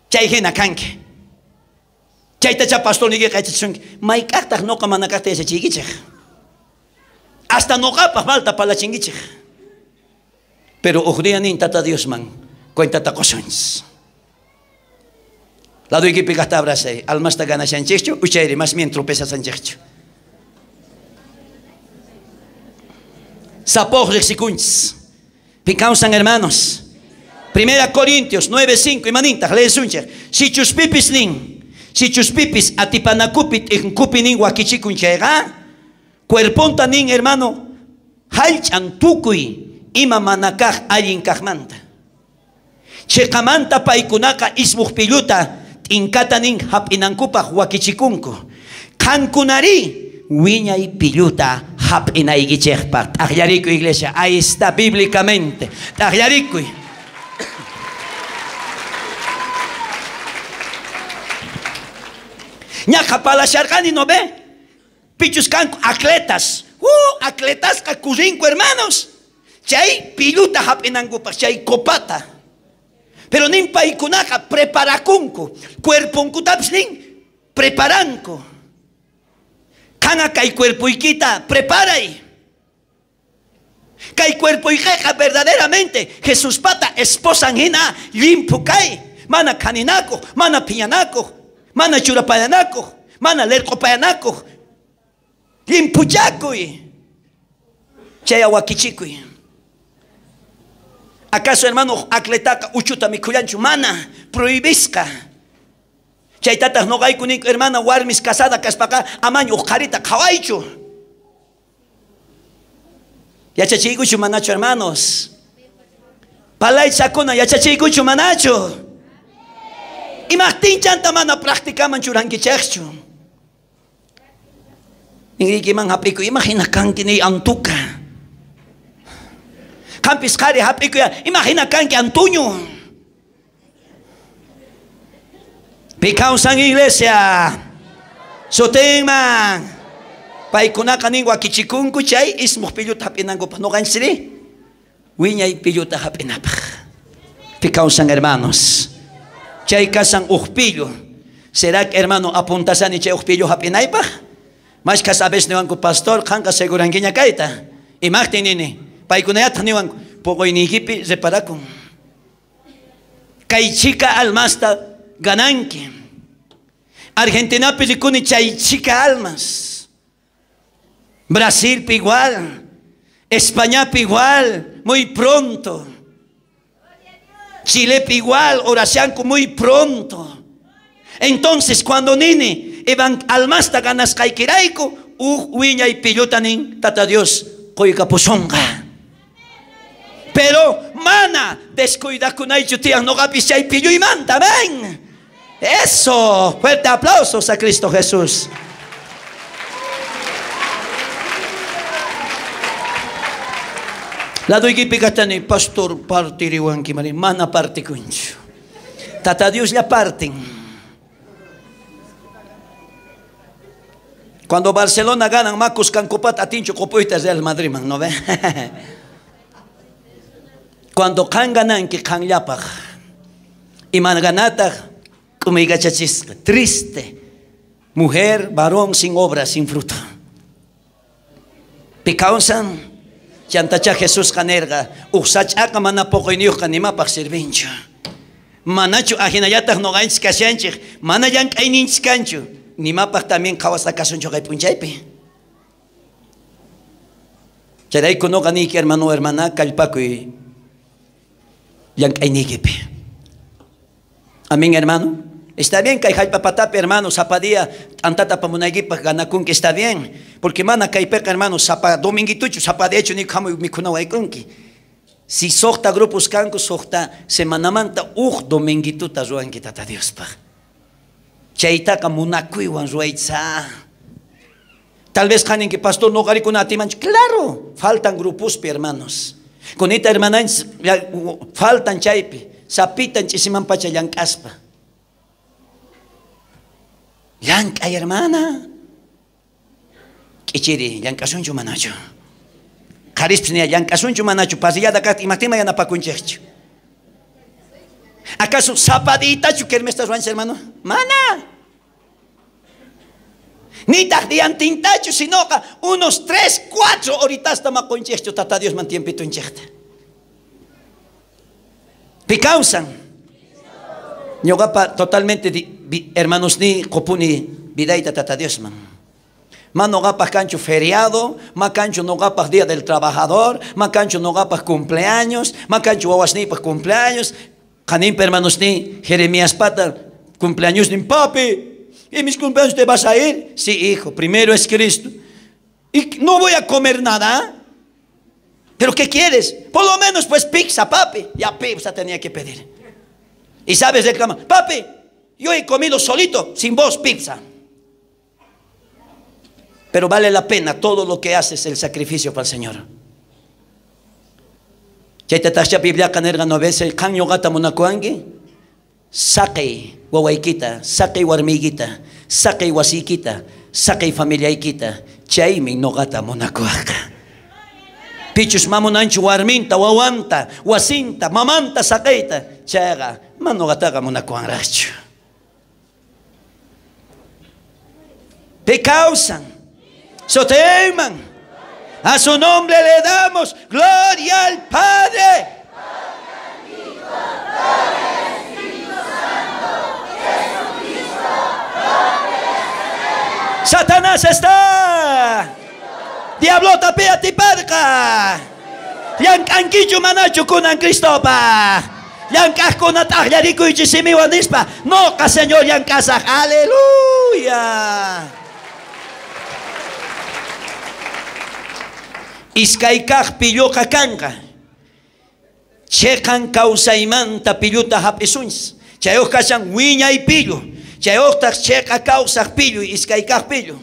Chay hina kanki. Chaytacha pastorniykiqa yachachisunki. Mayk'aqtaq noqa mana kaqta yachachiykichej. Hasta noqapaq malta palachinkichej. Pero uj día nin Tata Diosman cuentata qosunchis. Ladoykipi kaqta abrasay, almasta ganashanchejchu, uchayri más bien tropezasanchejchu. Sapoj riqsikunchis. Pinkawsan hermanos. 1 Corintios 9:5 imanintaq leesunchej. Sichus pipis nin, sichus pipis atipanakupi t'inkupi nin wakichikun chayqa, cuerponta nin hermano, hallch'an tukuy ima mana kaq allin kaqmanta. Chiqamanta paykunaqa ismuq pilluta t'inkata nin hap'inankupaq wakichikunku. Qankunari wiñay pilluta hap'inaykichejpaq. T'aqllarikuy iglesia, ahí está bíblicamente. T'aqllarikuy. Ñaqa palasharqani no ve? Pichus kanku atletas. Atletasqa kurrinku hermanos. Chay pilluta hap'inankupaq, chay copata. Pero nin paykunaqa preparakunku, cuerponkutapis nin preparanku. Qanqa kay cuerpoykita preparay. Kay cuerpoykiqa verdaderamente Jesuspata esposan hina llimphu kay. Mana khaninakuq, mana phiñanakuq, mana churapayanakuq, mana lerq'upayanakuq. Llimphuchakuy. Chay wakichikuy. ¿Acaso, hermano, atletaqa uchuta mikhullanchu? Mana, prohibisqa. Chaytataq noqayku ninku, hermana, warmis casada kaspaqa amaña uj qharita qhawaychu. Yachachiykuchu manachu, hermanos? Palaychakuna yachachiykuchu manachu? Imaqtinchanta mana practicaman churankichejchu. Ninriykiman hap'ikuy, imagina kanki niy antuka. Qampis qhari hap'ikuy, imagina kanki antuño. Pikawsan iglesia. Sutinman. Paykunaqa nin wakichikunku chay ismuq pilluta hap'inankupaq. Noqanchikri wiñay pilluta hap'inapaq. Pikawsan hermanos. Chay kasan uj pillu. Será que hermano apuntasani chay uj pillu hap'inaypaq? Mashkhas a veces niwanku pastor, qanqa segurankiña kayta. Imaqtin nini? Paykunayataq niwanku poqoyniykipi reparakun. Kay chika almasta gananki. Argentinapi rikuni chay chika almas. Brasilpi igual, Españapi igual, muy pronto. Chilepi igual, oracianku muy pronto. Entonces cuando nini evan almasta ganasqaykirayku uj wiñay pillutanin Tata Dios Qoykapusonqa. Pero mana descuidakunaychu tiyan noqapis chay pilluymanta. Amén. Eso. Fuerte aplausos a Cristo Jesús. Laduykipi kastani pastor partiriwanki mari mana partikunchu. Tata Dios la parten. Cuando Barcelona ganan Macus Cancopat atincho copuita Real Madrid man, ¿no ve? Cuando kan gananki kan llapaj iman ganataj k'umaykachachisqa, triste mujer, varón sin obra, sin fruto. Picausan chantacha Jesús kanerga uqsach'aqa mana poqoyniyuqqa nimapaq sirvinchu. Manachu ajinallataq noqanchis kashanchik, mana llank'ayninchis kanchu, nimapaq también qhawasqa kasunchu kay p'unchaypi. Chayrayku noqa niyki hermano, hermana, kallpakuy llank'ayniykipi. Amén, hermano. Está bien kay jallpa patapi, hermano, zapadía t'antata apamunaykipaq ganakunki, está bien. Porque mana kaypiqa, hermano, sapa dominguituchu, zapadiachu ni hamuy mikhuna waykunki. Si soqta grupos kanku, soqta semanamanta uj dominguituta ruwanki Tata Diospaq. Chaytaqa munakuywan ruwaytsa. Tal vez qaninki, pastor, noqarikuna atimanchu. Claro, faltan grupospi, hermanos. Kunita hermananchis faltan chaypi, sapitan ch'isimanpacha llank'aspa. Llank'ay, hermana. K'ichiri, llank'asunchu manachu. Qharispis niya, llank'asunchu manachu, parrillada kaqta imaqtinma yanapakunchikchu. ¿Acaso zapaditachu kermesta ruwanchis, hermano? Mana. Nitaq diantintachu, sinoqa unos 3, 4 horitasta maqunchikchu Tata Diosman tiempitunchikta. Picausan. Ñuqapa totalmente hermanos ni qupuni vidayta Tata Diosman. Ma noqapaq kanchu feriado, ma kanchu noqapaq día del trabajador, ma kanchu noqapaq cumpleaños, ma kanchu wawasniypaq cumpleaños. Qanimpa hermanos ni Jeremías pata cumpleaños ni papi. ¿Y mis cumpleaños te vas a ir? Sí, hijo, primero es Cristo. Y no voy a comer nada. ¿Pero qué quieres? Por lo menos pues pizza, papi. Ya pizza tenía que pedir. Y sabes, reclama, papi, yo he comido solito, sin vos, pizza. Pero vale la pena todo lo que haces, el sacrificio para el Señor. Chaytatascha Bibliaqa nerqa no veces, qan ñuqata munakuwanki, saqey wawaykita, saqey warmiykita, saqey wasiykita, saqey familiaykita, chaymi ñuqata munakuwaqqa. Pichus mamunanchu warminta, wawanta, wasinta, mamanta saqeyta, chayqa ma ñuqataqa munakuwanraqchu. Picausan, soteman. A su nombre le damos gloria al Padre. Satanás está. Diablo tapia tiparca. Llank'ankichu manachu kunan Cristopa. Llank'ajkuna t'aqllarikuychis simiwan nispa. Noqa Señor llank'asaj. Aleluya. Iskaykaq pilluqa kanqa. Cheqan kawsaymanta pilluta hap'isunchis. Chayuq kashan wiñay pillu. Chayuqtaq cheqa kawsaq pillu, iskaykaq pillu.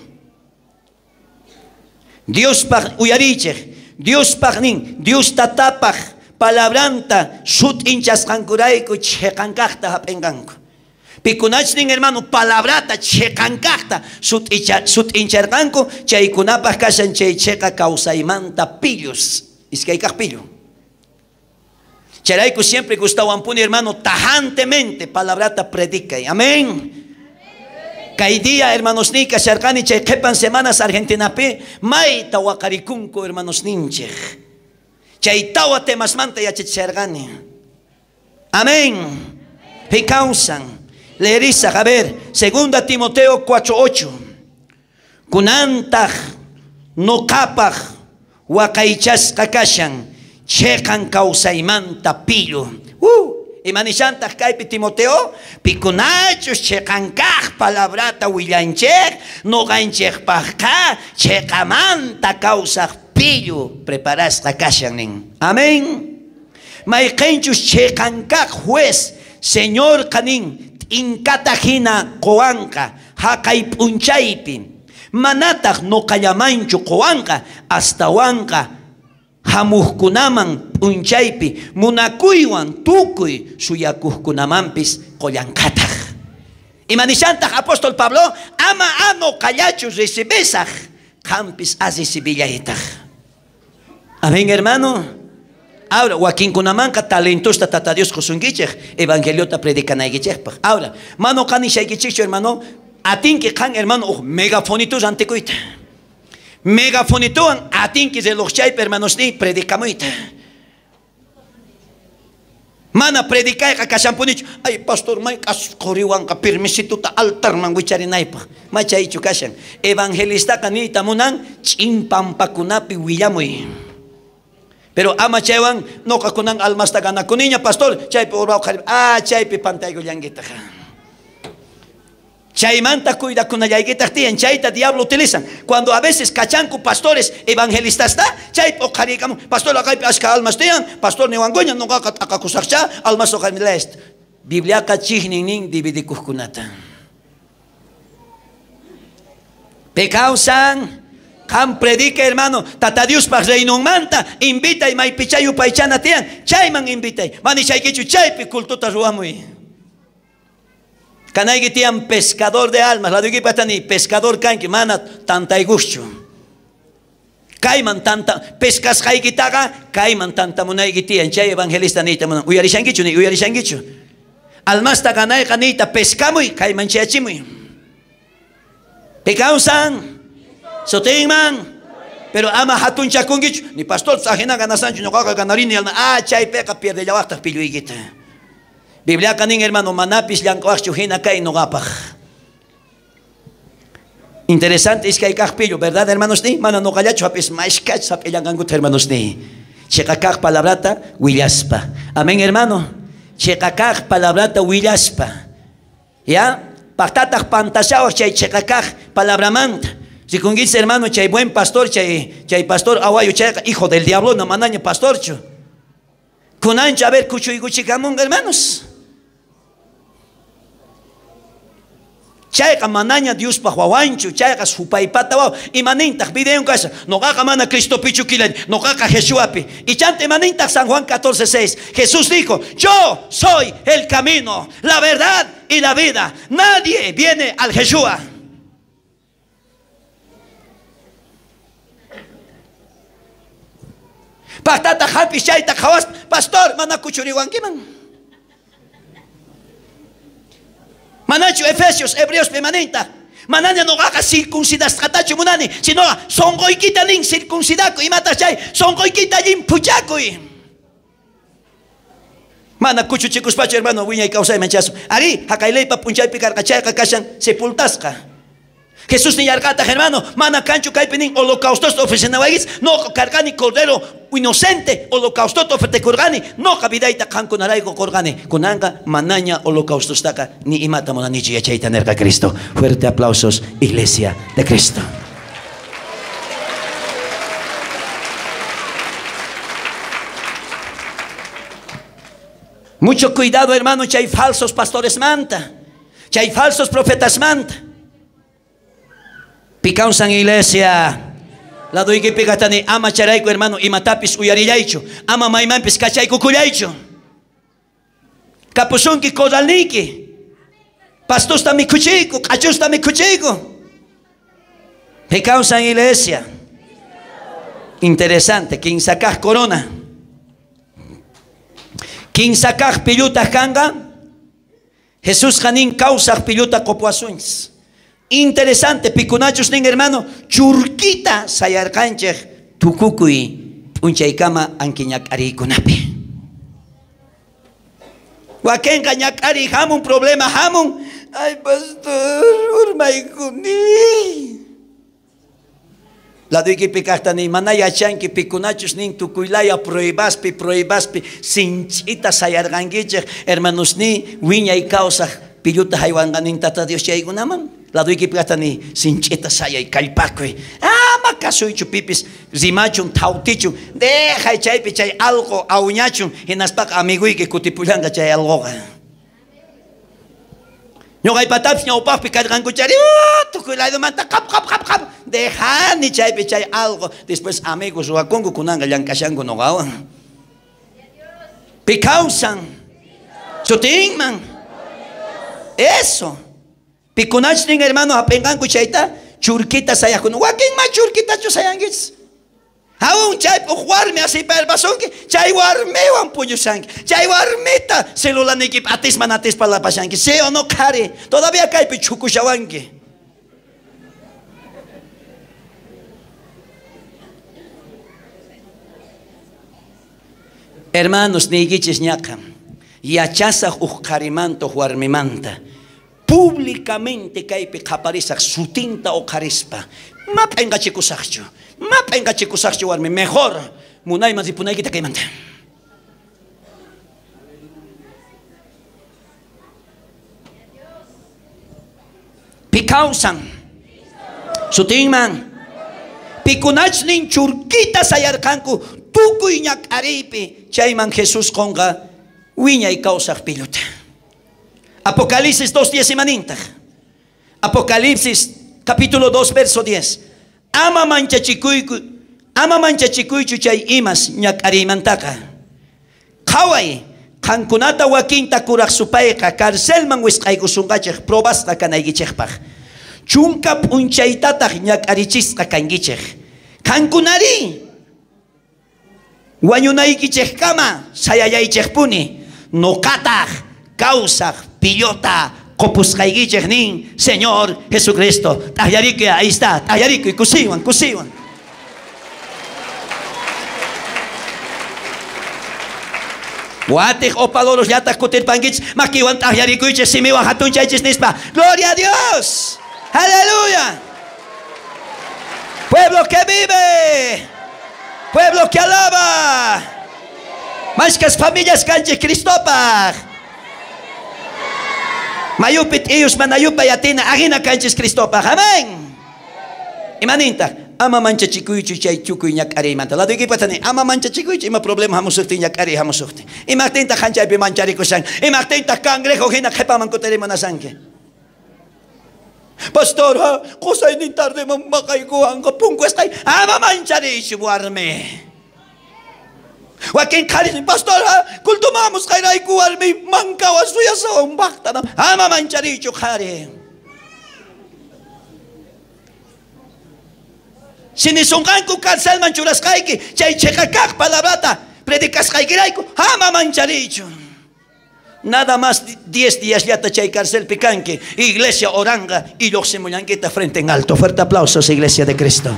Diospaq uyarichej, Diospaq nin, Dios tatapaq palabranta sut'inchasqankurayku cheqankaqta hap'inqanku. Pikunach nin hermano palabrata cheqankaqta sut'incharqanku, chaykunapaq kashan chay cheqa kawsaymanta pillus, iskaykaq pillu. Chayrayku siempre gustawanpuni hermano tajantemente palabrata predicay. Amén. Kay día hermanos ni kasharqani chay qhipan semanas Argentinapi mayta waqarikunku hermanos ninchej. Chay tawa temasmanta yachachisharqani. Amén. Picausan. Leerisa, a ver, 2 Timoteo 4:8. Kunantaq noqapaq waqaychasqa kashan cheqan kawsaymanta pillu. Imanishantaq kaypi Timoteo, pikunachus cheqankaq palabrata willanchej, noqanchejpaqqa cheqamanta kawsaq pillu preparasqa kashan nin. Amén. Mayqenchus cheqankaq juez Señorqa nin t'inkata hina qowanqa haqay p'unchaypi. Manataq noqallamanchu qowanqa astawanqa hamuqkunaman p'unchaypi munakuywan tukuy suyakuqkunamanpis qollanqataq. Imanishantaq apóstol Pablo ama noqallachu recibisaq qampis recibillaytaq. Amén, hermano. Ahora, wakinkunamanqa talentosta tata Dios qosunkichej evangeliota predicanaykichejpaq. Ahora, mano qanishaykichejchu, hermano, atinki qan, hermano, uj megafonito rantikuyta. Megafonitowan atinki relojchaypi, hermanos, ni predikamuyta. Mana predicayqa kashanpunichu. Ay, pastor, may qoriwanqa permisituta altarman wicharinaypaq. Machaychu kashan. Evangelistaqa niyta munan ch'in pampakunapi willamuy. Pero ama chaywan noqakunan almasta ganakuniña, pastor, chaypi urbaw qhari, chaypi pantaykullankitaj. Chaymanta cuidakunallaykitaq tiyan, chayta diablo utilizan. Cuando a veces kachanku pastores evangelistas, chaypi uqhariykamun, pastor, akaypi ashka almas tiyan, pastor niwankuña, noqaqa t'aqakusaqcha, almas uqharimilayst. Bibliaqa chijnin nin dividikuqkunata. Pekawsan. Qan predica, hermano, tata Diospaq reinonmanta, invitay maypichayu paychana tiyan, chayman invitay. Manishaykichu chaypi cultuta ruwamuy. Kanayki tiyan pescador de almas, la ni pescador kanki, mana tantaykuschu. Kayman tanta, pescasqaykitaqa, kayman tantamunayki tiyan, chay evangelista niyta munan. Uyarishankichu ni uyarishankichu. Almasta ganayqa niyta pescamuy, kayman chayachimuy. Pekawsan. Sotinman, pero ama hatunchakunkichu, ni pastor sajina ganasanchu, ñuqaqa ganarini alma, chaypiqa pierdellawaqtaq pilluykita. Bibliaqa nin, hermano, manapis llank'awaqchu hina kay ñuqapaq. Interesante iskay kaq pillu, ¿verdad, hermanos ni? Mana ñuqallachu hap'is mashkach hap'illanqankuta, hermanos ni. Chiqa kaq palabrata willaspa. Amén, hermano. Chiqa kaq palabrata willaspa. ¿Ya? Paqtataq pantashawaq chay chiqa kaq palabramanta. Si con hermano, chay buen pastor, chay pastor aguayo, chay hijo del diablo, no manaña pastorcho. Kunancha, a ver, cuchuyguchicamunga, hermanos. Chayqa manaña Diospaq wawanchu, chayqa supaypata waw. Imanintaq video en casa, noqaqa mana Cristopichu kilani, noqaqa Jesuapi. Y chanta imanintaq San Juan 14:6. Jesús dijo, yo soy el camino, la verdad y la vida. Nadie viene al Jesúa. Paqtata hapi chayta qhawas, pastor, mana kuchuriwankiman. Manachu Efesios, Hebreos pimaninta. Manaña noqaqa circuncidasqatachu munani, sino sonqoykita nin circuncidakuy, imataq chay sonqoykita llimpuchakuy. Mana kuchuchikuspachu, hermano, wiñay kawsayman chasu. Ari, haqayleypa p'unchaypi karqa chayqa kashan sepultasqa. Jesús nillarqataq, hermano, mana kanchu kaypi nin holocaustosta ofrecenawaykichis, noqa karqani cordero inocente, holocaustota ofretekurqani, noqa vidayta qankunarayku qorqani. Kunanqa manaña holocaustostaqa ni imata munanichu yachayta nerqa Cristo. Fuerte aplausos, Iglesia de Cristo. Mucho cuidado, hermano, chay falsos pastores manta, chay falsos profetas manta. Picausan iglesia. La doykipiqatani ama charayku, hermano, imatapis uyarillaychu, ama maymanpis kachaykukullaychu. Kapusunki corralniyki. Pastosta mikhuchiyku, q'achusta mikhuchiyku. Picausan iglesia. Interesante, kinsakaj corona. Kinsakaj pillutaq kanqa. Jesús qanin kawsaq pilluta qopuwasunchis. Interesante, pikunachus nin, hermano, churquita sayarqanchej tukukuy p'unchaykama ankiñak'ariykunapi. Wakinqa ñak'ariy hamun, problema hamun. Ay, pastor, urmaykuni. Laduykipi kaqta ni mana yachanki pikunachus nin tukuylaya pruebaspi, pruebaspi sinch'ita sayarqankichej, hermanos ni wiñay kawsaq pilluta haywanqanin tata Dios chaykunaman. Laduykipi kaqta ni sinch'ita sayay kallpakuy. Ama kasuychu pipis rimachun thawtichun dejay chaypi chay alqo awñachun hinaspaqa amiguyki kutipullanqa chay alqoqa. Ñuqaypatapis ñawpaqpi karqankuchari tukuy ladomanta qap qap qap qap dejani chaypi chay alqo después amigos ruwakunku kunanqa llank'ashanku ñuqawan. Pi kawsan sutinman eso. Pikunachnin hermano hap'inqanku chayta churquita sayaqkuna wakinma churquitachu sayankichis. Aún chay uj warmi asipaypasunki chay warmiwan puñushanki chay warmita celularniykipi atisman atispa lapashanki sí o no qhari todavía kaypi chukushawanki. Hermanos niykichis ñaqa yachasaq uj qharimanta uj warmimanta públicamente kaypi qhaparisaq sutinta uqharispa ma p'enqachikusaqchu ma p'enqachikusaqchu warmi mejor munayman ripunaykita kaymanta. Pi kawsan sutinman pikunachnin churquita sayarqanku tukuy ñak'ariypi chayman Jesús qonqa wiñay kawsaq pilluta. Apocalipsis 2:10 imanintaq. Apocalipsis capítulo 2 verso 10. Ama manchachikuychu chay imas ñak'ariymantaqa. Qhaway qankunata wakinta kuraq supayqa carcelman wisq'aykusunqachej probasqa kanaykichejpaq. Chunka p'unchaytataq ñak'arichisqa kankichej. Qankunari wañunaykichejkama sayallaychejpuni noqataq kawsaq pillota qopusqaykichej nin Señor Jesucristo. T'aqllarikuy, ahí está, t'aqllarikuy, kusiwan, kusiwan. Watej opadoros llataq kutirpankichis makiwan t'aqllarikuychis simiwan hatunchaychis nispa. Gloria a Dios. Aleluya. Pueblo que vive, pueblo que alaba. Mashkas familias kanchis Cristopaj. Mayupi t'iyus manayupa yatina ajina kanchis Cristopaj. Amén. Imanintaj ama manchachikuychu chay tukuy ñak'ariymanta. Ladoykipatani ama manchachikuychu ima problema hamusuqtin ñak'ariy hamusuqtin. Imaqtintaq hanchaypi mancharikushan. Imaqtintaq cangrejo hina qhipaman kutirimunasanki. Pastor, qusaynin tardeman maqaykuwanqa punku esqay ama manchariychu warmi. Wakin qharis pastor, kultumamus qayrayku warmi mankawan suyasawan baqtana ama manchariychu qhari. Sinisunqanku carcelman churasqayki chay chiqa kaq palabrata predicasqaykirayku ama manchariychu. Nada más 10 días llata chay carcelpi kanki iglesia oranga y lluqsimullankita frente en alto. Fuerte aplausos, iglesia de Cristo.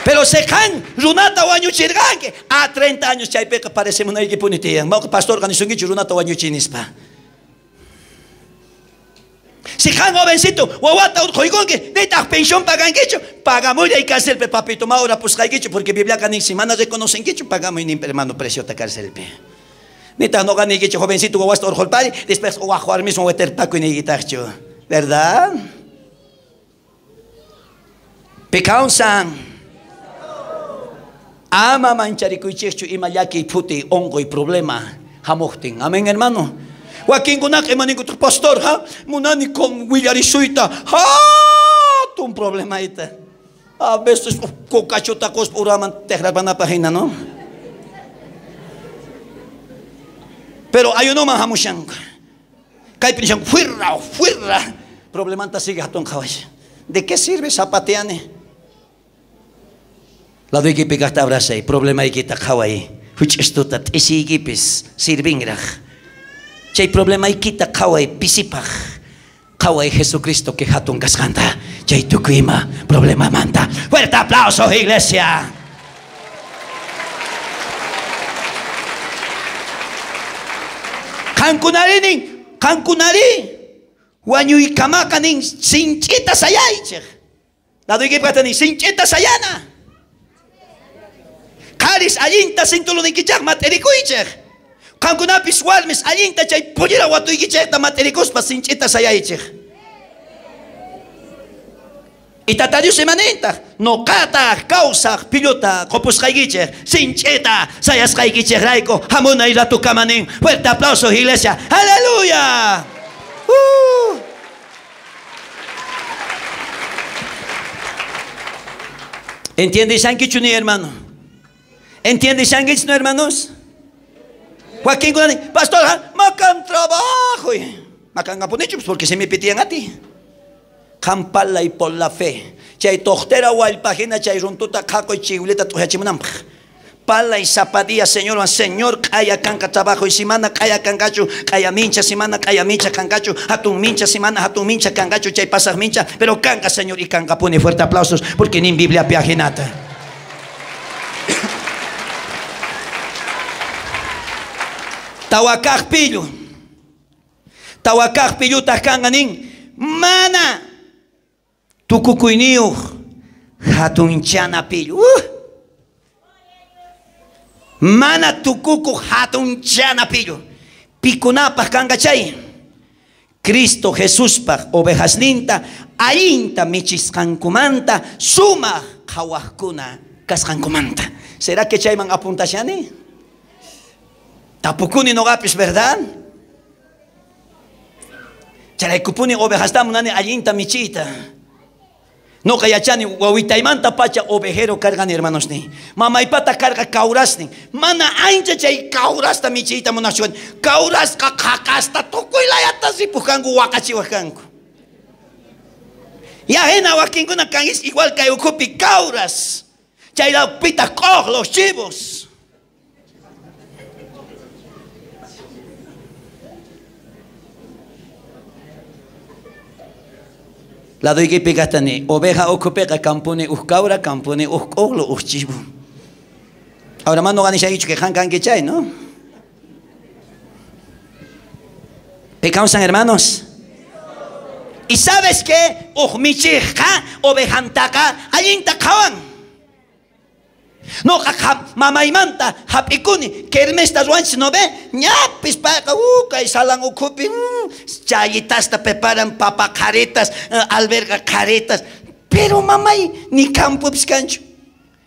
Pero seqan runata wañuchirqanki a 30 años chaypiqa parecemunaykipuni tiyan. Mawqa pastorqa nisunkichu runata wañuchinispa. Si qan jovencito wawata urquykunki nitaq pensión pagankichu pagamullay carcelpi papito ma urapusqaykichu porque Bibliaqa nin si mana reconocenkichu pagamuy nin hermano preciota carcelpi. Nitaq noqa niykichu jovencito wawasta urqulpari después waj warmiswan weterpakuy niykitaqchu. ¿Verdad? Pikawsan ama mancharikuychikchu ima llakiy phuti onqoy problema hamuqtin. Amén, hermano. Wakinkunaqa imaninkutaj pastor, ha munani con willarisuyta hatun problemayta. A veces kokachota quspa uraman tiqrapanapaq hina, ¿no? Pero ayunoman hamushanku. Kaypi nishanku fuirra, fuirra. Problemanta sigue hatun qhawasha. ¿De qué sirve zapateani? Ladoykipi kaqta abrasay, problemaykita qhaway. Huch'istuta t'isiykipis sirvinraq. Chay problemaykita qhaway pisipaq. Qhaway Jesucristo que hatun kasqanta. Chay tukuy ima problemamanta. Fuerte aplauso, iglesia. Qankunari nin, qankunari wañuykamaqa nin sinch'ita sayaychej. Ladoykipaqta nin sinch'ita sayana. Qharis allinta sintuluniykichej mat'irikuychej. Qankunapis warmis allinta chay pollera watuykichejta mat'irikuspa sinch'ita sayaychej. Y Tata Dios imanintaq noqataq kawsaq pilluta qopusqaykichej sinch'ita sayasqaykichejrayku hamunay ratukamanin. Fuerte aplauso, iglesia. Aleluya. ¿Entiendes, ni hermano? ¿Entiendes, no, hermanos? Joaquín, pastor, macan trabajo. Macan apunicho, porque se me pitían a ti. Campala y por la fe. Chay tohtera wallpajina, chay runtuta caco y chiuleta tujachimunampa. Pala y zapadilla, señor, señor, kaya canca trabajo y simana, kaya cangacho, kaya mincha, simana, kaya mincha, cangacho, hatun mincha, simana, hatun mincha, cangacho, chay pasas mincha, pero canca, señor, y canca pone fuerte aplausos, porque ni en Biblia piajenata. Tawakaj pillu, tawakaj pillu tajkanganin, mana, tukukuyniyuq, hatunchana pillu. Mana tukuku hatunchana pillu. Pikunapaj kankachay. Cristo Jesuspaj ovejasninta allinta michisqankumanta sumaq qhawajkuna kasqankumanta. ¿Será que chayman apuntashani? Tapukuni noqapis, ¿verdad? Charaykupuni ovejasta munani allinta michita. No kayachani wawitaymanta pacha ovejero cargan hermanos ni. Mamaypata carga kaurasni. Mana ancha chay kaurasta michita munashuan. Kaurasqa qhaqasta tukuy layata ripujanku waqachiwajkanku. Y ajena wakinkuna kan igual kay ukhupi kauras. Chay lawpita q'oj los chivos. La doy kastani, oveja ocupeca campone uskaura, campone uskoglo uschibu. Ahora más no ganisha dicho que han que chay, ¿no? Pecausan hermanos. ¿Y sabes qué? Ujmichija, ovejantaka, allinta kawan. No, mamaymanta, hapikuni, kermesta ruanchis no ve, ñapis paqa, kay salan ukhupi, chayitasta preparan papa caretas, alberga caretas, pero mamay ni campopis kanchu.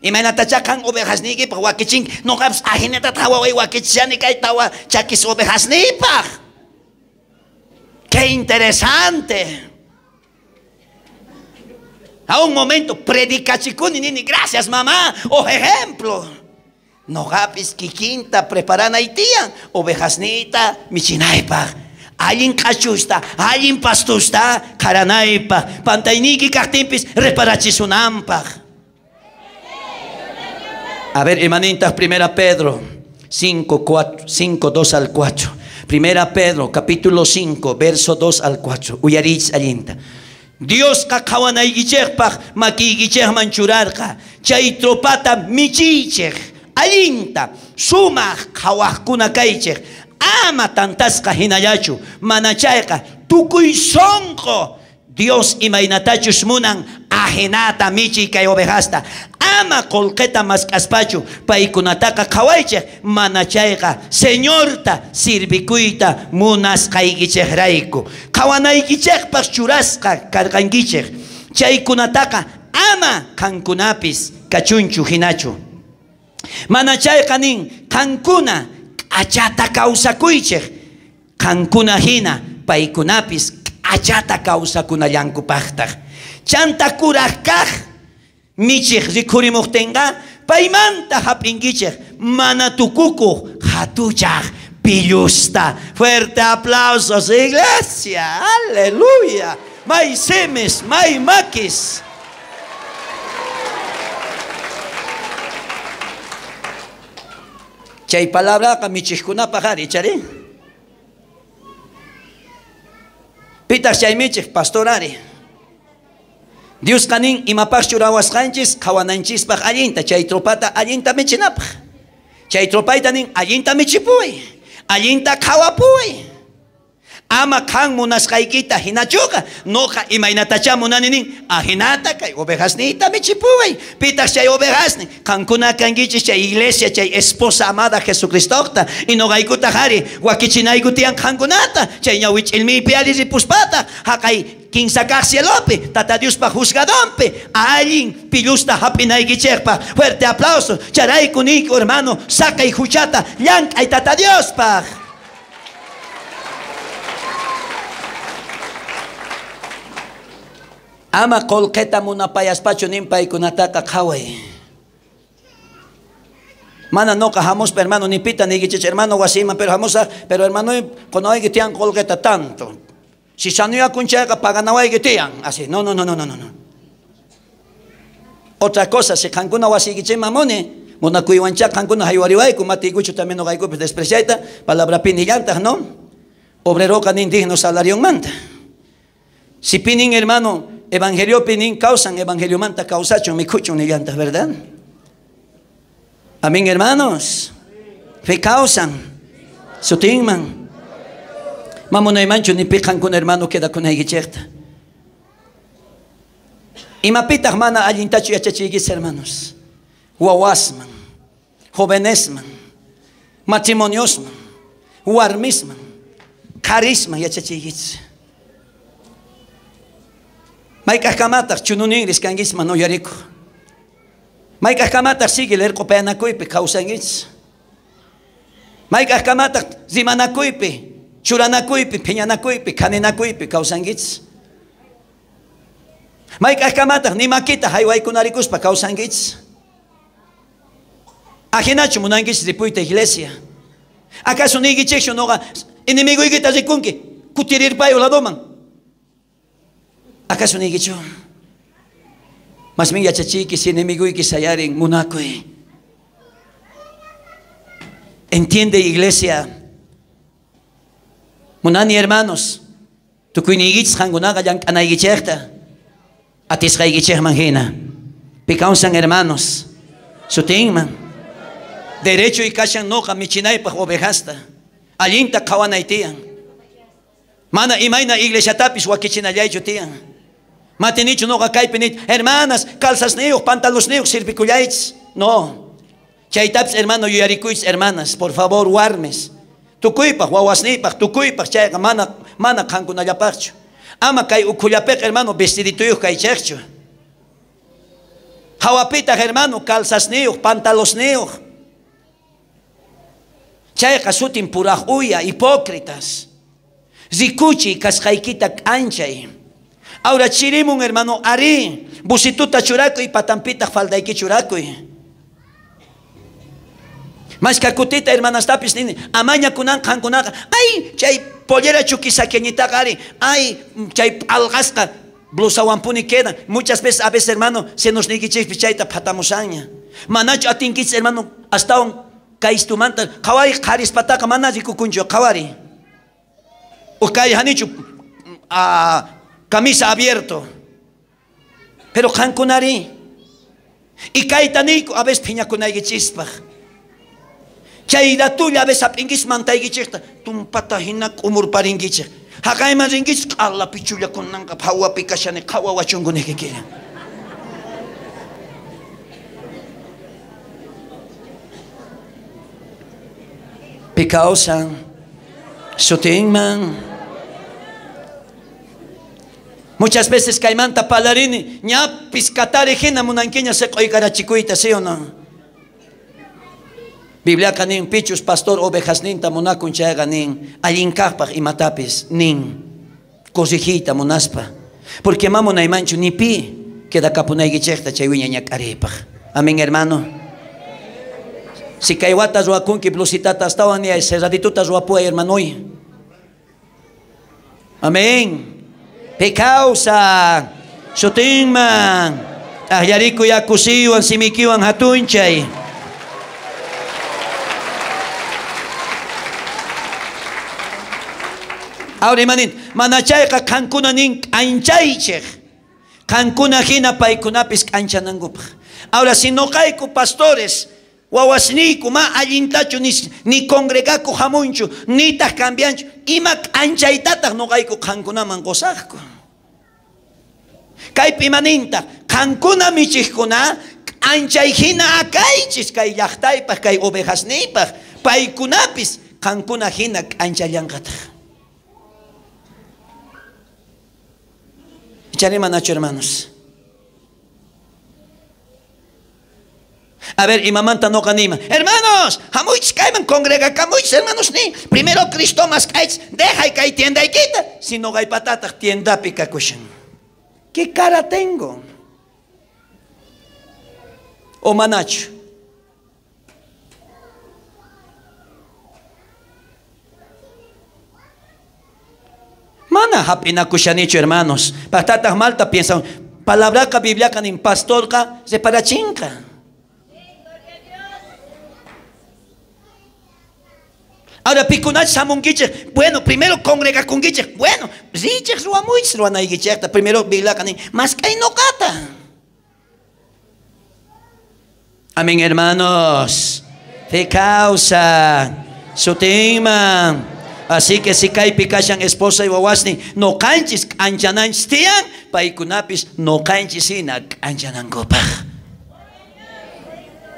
Imaynatacha kan ovejasniykipaq wakichin, noqapis ajinata waway wakichishani kay tawa chakis ovejasniypaq. ¡Qué interesante! A un momento predicachikuni nini, gracias mamá, o ejemplo. Noqapis kikinta preparanay tiyan, ovejasniyta michinaypaq. Allin q'achusta, allin pastusta qaranaypaq, pantayniyki kaqtinpis reparachisunanpaq. A ver, hermanitas, 1 Pedro 5, 4, 5, 2 al 4. 1 Pedro, capítulo 5, verso 2 al 4. Uyarich allinta. Diosqa qhawanaykichejpaq makiykichejman churarqa chay tropata michiychej allinta sumaq qhawajkuna kaychej ama tantasqa hinallachu mana chayqa tukuy sonqo Dios imaynatachus munan ajinata michiy kay ovejasta ama qolqeta mask'aspachu paykunataqa qhawaychej mana chayqa Señorta sirvikuyta munasqaykichejrayku qhawanaykichejpaq churasqa karqankichej chaykunataqa ama qankunapis kachunchu hinachu mana chayqa nin qankuna k'achata kawsakuychej qankuna hina paykunapis k'achata kawsakunallankupaqtaq chanta kuraj kaq michej rikhurimujtinqa paymanta hap'inkichej mana tukukuq hatuchaj pillusta. Fuerte aplausos, iglesia. Aleluya. May semes, may makis. Chay palabraqa michejkunapaq ari, chari. Pitaq chay michej, pastor ari. Diosqa nin imapaq churawasqanchis qhawananchispaq allinta, chay tropata allinta michinapaq. Chay tropayta nin allinta michipuy, allinta qhawapuy. Ama qan munasqaykita hinachuqa noqa imaynatacha munani nin ahinata kay ovejasniyta michipuway. Pitaq chay ovejasni qankuna kankichis chay iglesia chay esposa amada Jesucristota y noqaykutaq ari wakichinayku tiyan qankunata chay ñawich'ilmiypi ari ripuspata haqay kinsa kaq cielopi Tata Diospa juzgadonpi allin pillusta hap'inaykichikpaq. Fuerte aplauso. Charayku niyku hermano saqay huchata llank'ay Tata Diospaq. Ama qolqeta munapayaspachu nin paykunataqa qhaway. Mana noqa hamuspa hermano ni pita niykichik hermano wasiman pero hamusaq pero hermano qunawayki tiyan qolqeta tanto. Si sanuyakun chayqa paganawayki tiyan. Así no no no no no no. Otra cosa si qankuna wasiykichikman muni munakuywanchá qankuna haywariwayku matiykuchu también noqaykupis despreciayta palabrapi nillantaq no. Obreroqa nin digno salarionmanta. Si pinin hermano evangelio pinin causan evangeliomanta causachun mikhuchun nillantas, ¿verdad? Amén, hermanos. Fe causan. Sutinman. Mamunaymanchu ni piqan kun hermano queda kun aykichikta. Imapitaq mana allintachu yachachiykis hermanos. Wawasman, jovenesman, matrimoniosman, warmisman, qharisman yachachiykis. Mayk'ajkamataq chununinris kankisman uyarikuq. Mayk'ajkamataq sigue lerq'upayanakuypi kawsankichis. Mayk'ajkamataq rimanakuypi, churanakuypi, phiñanakuypi, khaninakuypi kawsankichis. Mayk'ajkamataq ni makita haywaykunarikuspa kawsankichis. Ajinachu munankichis ripuyta iglesia. Acaso niykichikchu noqa enemigoykita rikunki kutirirpayu ladoman. ¿Acaso niykichu? Mas min yachachiyki si enemiguyki sayarin munakuy. Entiende iglesia. Munani hermanos. Tukuyniykichis qankunaqa llank'anaykichikta. Atisqaykichikman hina. Pikawsan hermanos. Sutinman. Derecho y kashan noqa michinaypaq ovejasta. Allinta qhawanay tiyan. Mana imayna iglesiatapis wakichinallaychu tiyan. Matinichu noqa kaypi nit, hermanas, calzasniyuq, pantalosniyuq sirvikullaychis. No. Chaytapis hermano yuyarikuychis hermanas, por favor warmis. Tukuypaq wawasniypaq, tukuypaq chayqa mana mana qankunallapaqchu. Ama kay ukhullapiqa hermano vestidituyuq kaychikchu. Hawapitaq hermano calzasniyuq, pantalosniyuq. Chayqa sutin puraj uya, hipócritas. Rikuchiy kasqaykita k'anchay. Ahora chirimun hermano ari, busituta churakuy patampitaq faldayki churakuy. Mashkakutita hermanastapis nini, amaña kunan qankunaqa, ay chay pollera chukisaqueñitaqa ari, ay chay p'alqasqa blusawanpuni quedan. Muchas veces a veces hermano se nos niykichikpis chayta phatamusanña. Manachu atinkichis hermano astawan kaystumanta qhawari qharispataqa mana rikukunchu qhawari. O kay hanichu camisa abierto. Pero qankunari y kayta niyku a veces phiñakunaykichispaq. Chay ratulla a veces hap'inkis mantaykichikta tumpata hina k'umurparinkichik. Haqayman rinkichis q'ala pichulla kunanqa phawapi kashani qhawawachunku niykikilla. Pikawsan sutinman. Muchas veces kaymanta palarini ñapis katari hina munankiña seq'uykarachikuyta, ¿sí o no? Bibliaqa nin pichus pastor ovejasninta munakun chayqa nin allin kaqpaq imatapis nin corrigiyta munaspa. Porque ma munaymanchu ni pi quedakapunaykichikta chay wiña ñak'ariypaq. Amén hermano. Si kay wata ruwakunki blusitata astawan ni cerradituta ruwapuway hermanoy. Amén. Pikawsa sutinman aqllarikuy akusiywan simikiwan hatunchay. Ahora imanin mana chayqa qankuna nin k'anchaychik. Qankuna hina paykunapis k'anchanankupaq. Ahora si noqayku pastores Wawasniyku ma allintachu ni congregaku hamunchu, nitaq cambianchu. Ima k'anchaytataq noqayku qankunaman qosaqku. Kaypi imanintaq qankuna michiqkuna k'anchay hina akaychis kay llaqtaypaq, kay ovejasniypaq, paykunapis qankuna hina k'anchallanqataq. Ichari manachu, hermanos? A ver, imamanta noqa niyman. Hermanos, hamuychis kayman, congregakamuychis, hermanos ni. Primero Cristo más kaychis, dejay kay tiendaykita. Si noqaypatataq tiendapi kakushan. ¿Qué cara tengo? O manachu. Mana hap'inakushanichu, hermanos. Patataq malta piensan, palabraqa Bibliaqa nin pastorqa reparachinqa. Ahora pikunachis hamunkichej, bueno, primero congregakunkichej, bueno, richej ruwamuychis ruwanaykichejta, primero Bibliaqa nin mask'ay noqata. Amén, hermanos. Fe causa sutinman. Así que si kaypi kashan esposa y wawasnin, noqanchis k'anchananchis tiyan, paykunapis noqanchis hina k'anchanankupaj.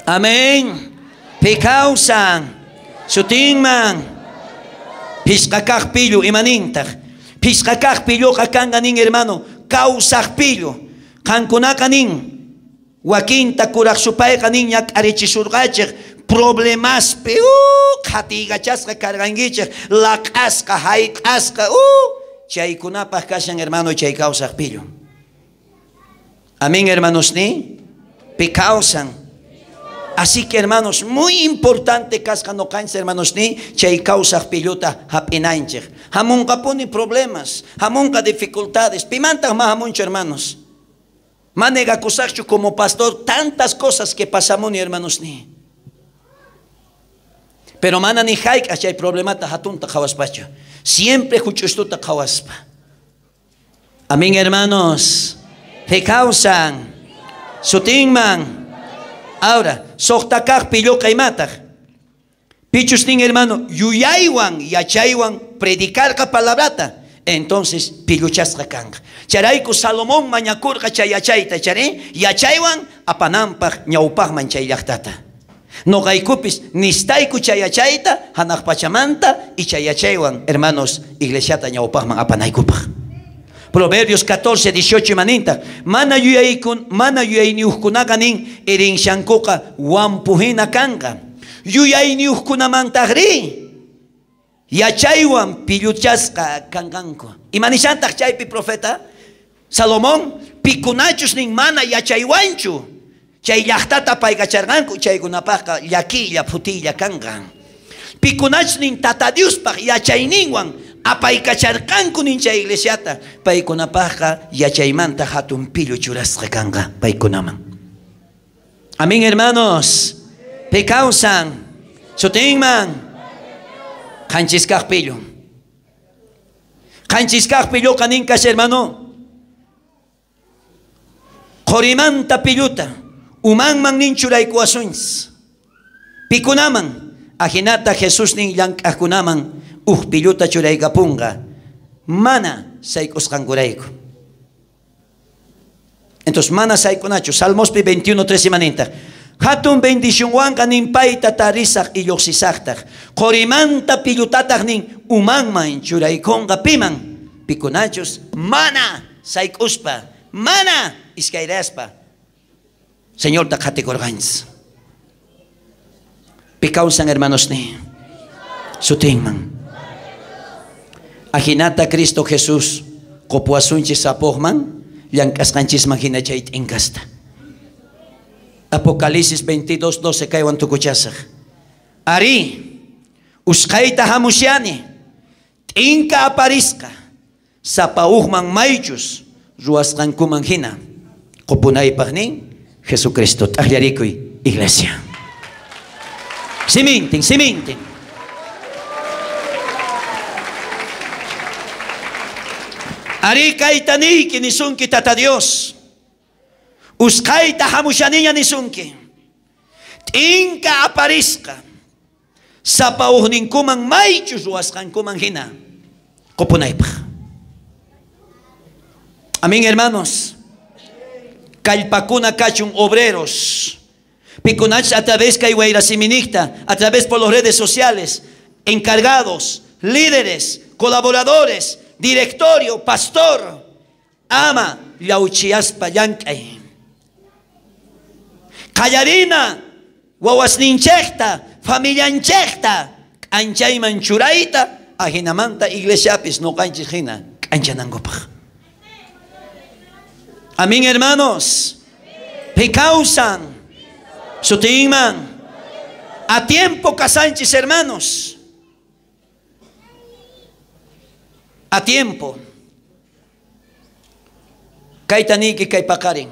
Amén. Fe causa sutinman. Pishqa kaq pillu imanintaq. Pishqa kaq pilluqa kanqa nin, hermano, kawsaq pillu. Qankunaqa nin wakinta kuraq supayqa nin ñak'arichisurqachej problemaspi qhatiykachasqa karqankichej, laq'asqa, hayq'asqa, chaykunapaq kashan, hermano, chay kawsaq pillu. Amén, hermanos, ni pi kawsan. Así que, hermanos, muy importante kasqa noqanchis, hermanos, ni chay kawsaq pilluta hap'inanchej. Hamunqapuni problemas, hamunqa dificultades, pimantaq ma hamunchu, hermanos. Ma negakusaqchu como pastor tantas cosas que pasamuni, hermanos, ni. Pero mana ni hayk'aq chay problemata hatunta qhawaspachu. Siempre huch'ustuta qhawaspa. Amén, hermanos. Fe kawsan sutinman. Ahora, suqta kaq pilluqa imataq. Pichus nin, hermano, yuyaywan, yachaywan predicarqa palabrata. Entonces, pilluchasqa kanqa. Charayku Salomón mañakurqa chay yachayta, chari yachaywan apananpaq ñawpaqman chay llaqtata. Noqaykupis nistayku chay yachayta hanaq pachamanta y chay yachaywan, hermanos, iglesiata ñawpaqman apanaykupaq. Proverbios 14, 18 imaninta. Mana yuyayniyuqkunaqa nin irinshankuqa wampuhina kanqa. Yuyayniyuqkunamantaqri yachaywan pilluchasqa kanqanku. Imanishantaq chaypi profeta Salomón, pikunachus nin mana yachaywanchu chay llaqtata paykacharqanku, chaykunapaqqa llakilla phutilla kanqa. Pikunachus nin Tata Diospaq yachayninwan apaykacharqanku nin chay iglesiata, paykunapaqqa yachaymanta hatun pillu churasqa kanqa paykunaman. Amén, hermanos. Pe kawsan sutinman. Qanchis kaq pillu. Qanchis kaq pilluqa nin kasha, hermano, qorimanta pilluta umanman nin churaykuwasunchis. Pikunaman ajinata Jesús nin llank'aqkunaman uj pilluta churaykapunqa mana sayk'usqankurayku. Entonces mana sayk'unachu. Salmospi 21, 3 imanintaq. Hatun bendicionwanqa nin payta tarisaq y lluqsisaqtaq. Qorimanta pillutataq nin umanman churaykunqa piman. Pikunachus mana sayk'uspa, mana iskayraspa Señorta qhatikurqanchis. Pi kawsan, hermanos, ni sutinman. Ajinata Cristo Jesús qopuwasunchis apuqman llank'asqanchisman hina chay t'inkasta. Apocalipsis 22, 12 kaywan tukuchasaq. Ari, usqhayta hamushani, t'inka aparisqa, sapa uqman maychus ruwasqankuman hina qopunaypaq nin Jesucristo. T'aqllarikuy, iglesia. Simintin, simintin. Ari kayta niyki nisunki Tata Dios. Usqhayta hamushaniña nisunki. T'inka aparisqa. Sapa ujninkuman maychus ruwasqankuman hina qopunaypaj. Amén, hermanos. Kallpakuna kachun obreros. Pikunach a través kay wayrasiminikta, a través por las redes sociales, encargados, líderes, colaboradores, directorio, pastor, ama llauchiaspa llank'ay. Qallarina wawasninchejta, familianchejta, k'anchayman churayta, ajinamanta iglesiapis noqanchis hina k'anchanankupaj. Amén, hermanos. Picausan sutinman. A tiempo casanchis, hermanos. A tiempo. Kaytaniki kay paqarin.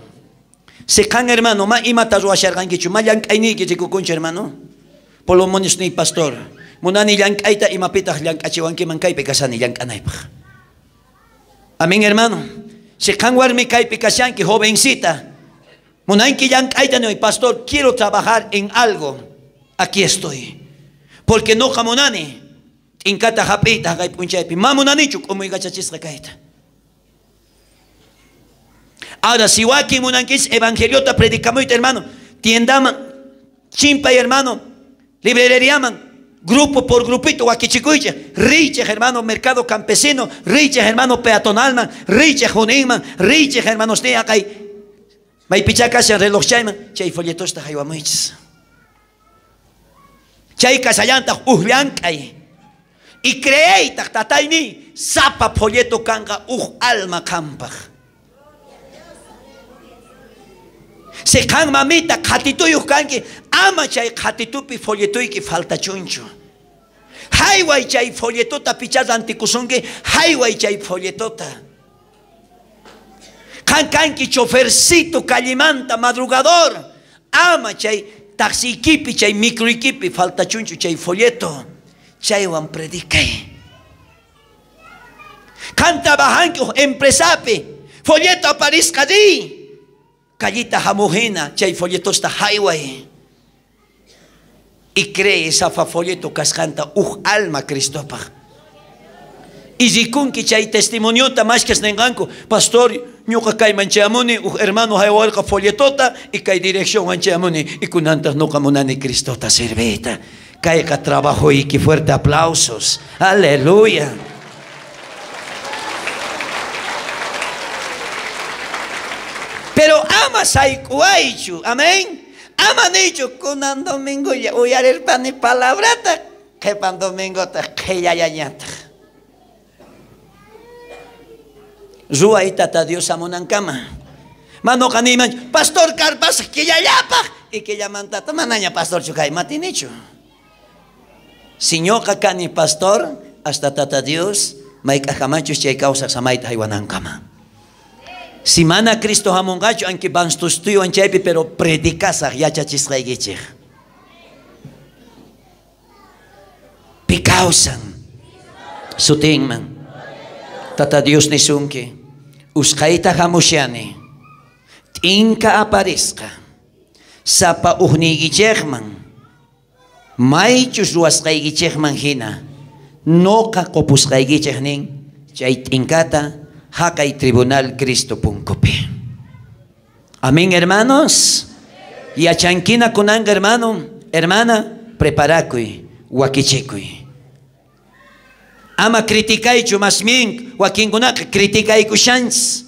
Siqan hermano, ma imata ruwasharqankichu, ma llank'ayniyki rikukunchu, hermano. Por lo menos ni pastor. Munani llank'ayta imapitaq llank'achiwankiman kaypi kasani llank'anaypaq. Amén, hermano. Siqan warmi kaypi kashanki, jovencita. Munanki llank'ayta ni pastor, quiero trabajar en algo. Aquí estoy. Porque no munani. Inkata hap'iyta kay p'unchaypi. Ma munanichu k'umuykachachisqa kayta. Ahora, si wakin munankis evangeliota predicamuyta, hermano, tiendaman, chimpay, hermano, libreriaman, grupo por grupito, wakichikuyche, riche, hermano, mercado campesino, riche, hermano, peatonalman, riche, juninman, riche, hermanos, ni acá, maypichakashan reloj chayman, chay folletosta haywamuichis. Chay kasallantaq ujllank'ay. Y creeytaq tatayni, sapa folleto kanqa uj alma qampaj. Si qan mamita qhatituyuq kanki, ama chay qhatitupi folletuyki faltachunchu. Hayway chay folletota pichá rantikusunki, hayway chay folletota. Qan kanki chofercito callimanta madrugador, ama chay taxikipi chay microikipi faltachunchu chay folleto. Chaywan predicay. Qan trabajanki uj empresapi, folleto aparisqa riy. Callita hamujina, chay folletosta highway. Y cree esa fa folleto kasqanta uj alma Cristopaj. Y rikunki chay testimoniota más que nenganku, pastor, ñuqa kayman chayamuni, uj hermano haywarqa folletota y kay dirección wan chayamuni y kunantaj nuqa munani Cristota sirvita. Kayqa trabajo y que fuerte aplausos. Aleluya. Pero ama sayk'uwaychu, amén. Ama nichu kunan domingolla uyarirpani palabrata, qhipan domingota qhillallañataq. Ruway tata Dios amunankama. Manoqa niymanchu, pastor karpasaq qhillallapaq y qhillamantata manaña pastorchu kay matinichu. Si ñuqa kani pastor, hasta tata Dios mayk'ajamachus chay kawsaq samayta haywanankama. Si mana Cristo hamunqachu, aunque banstustuywan chaypi, pero predicasaq yachachisqaykichej. Pikawsan sutinman. Tata Dios nisunki, usqhayta hamushani, t'inka aparisqa, sapa ujniykichejman, maychus ruwasqaykichejman hina, noqa qopusqaykichej nin, chay t'inkata haqay tribunal Cristo punkupi. Amén, hermanos. Yachankina kunanqa, hermano, hermana, preparakuy, wakichikuy. Ama criticaychu, más bien wakinkunaqa criticaykushanchis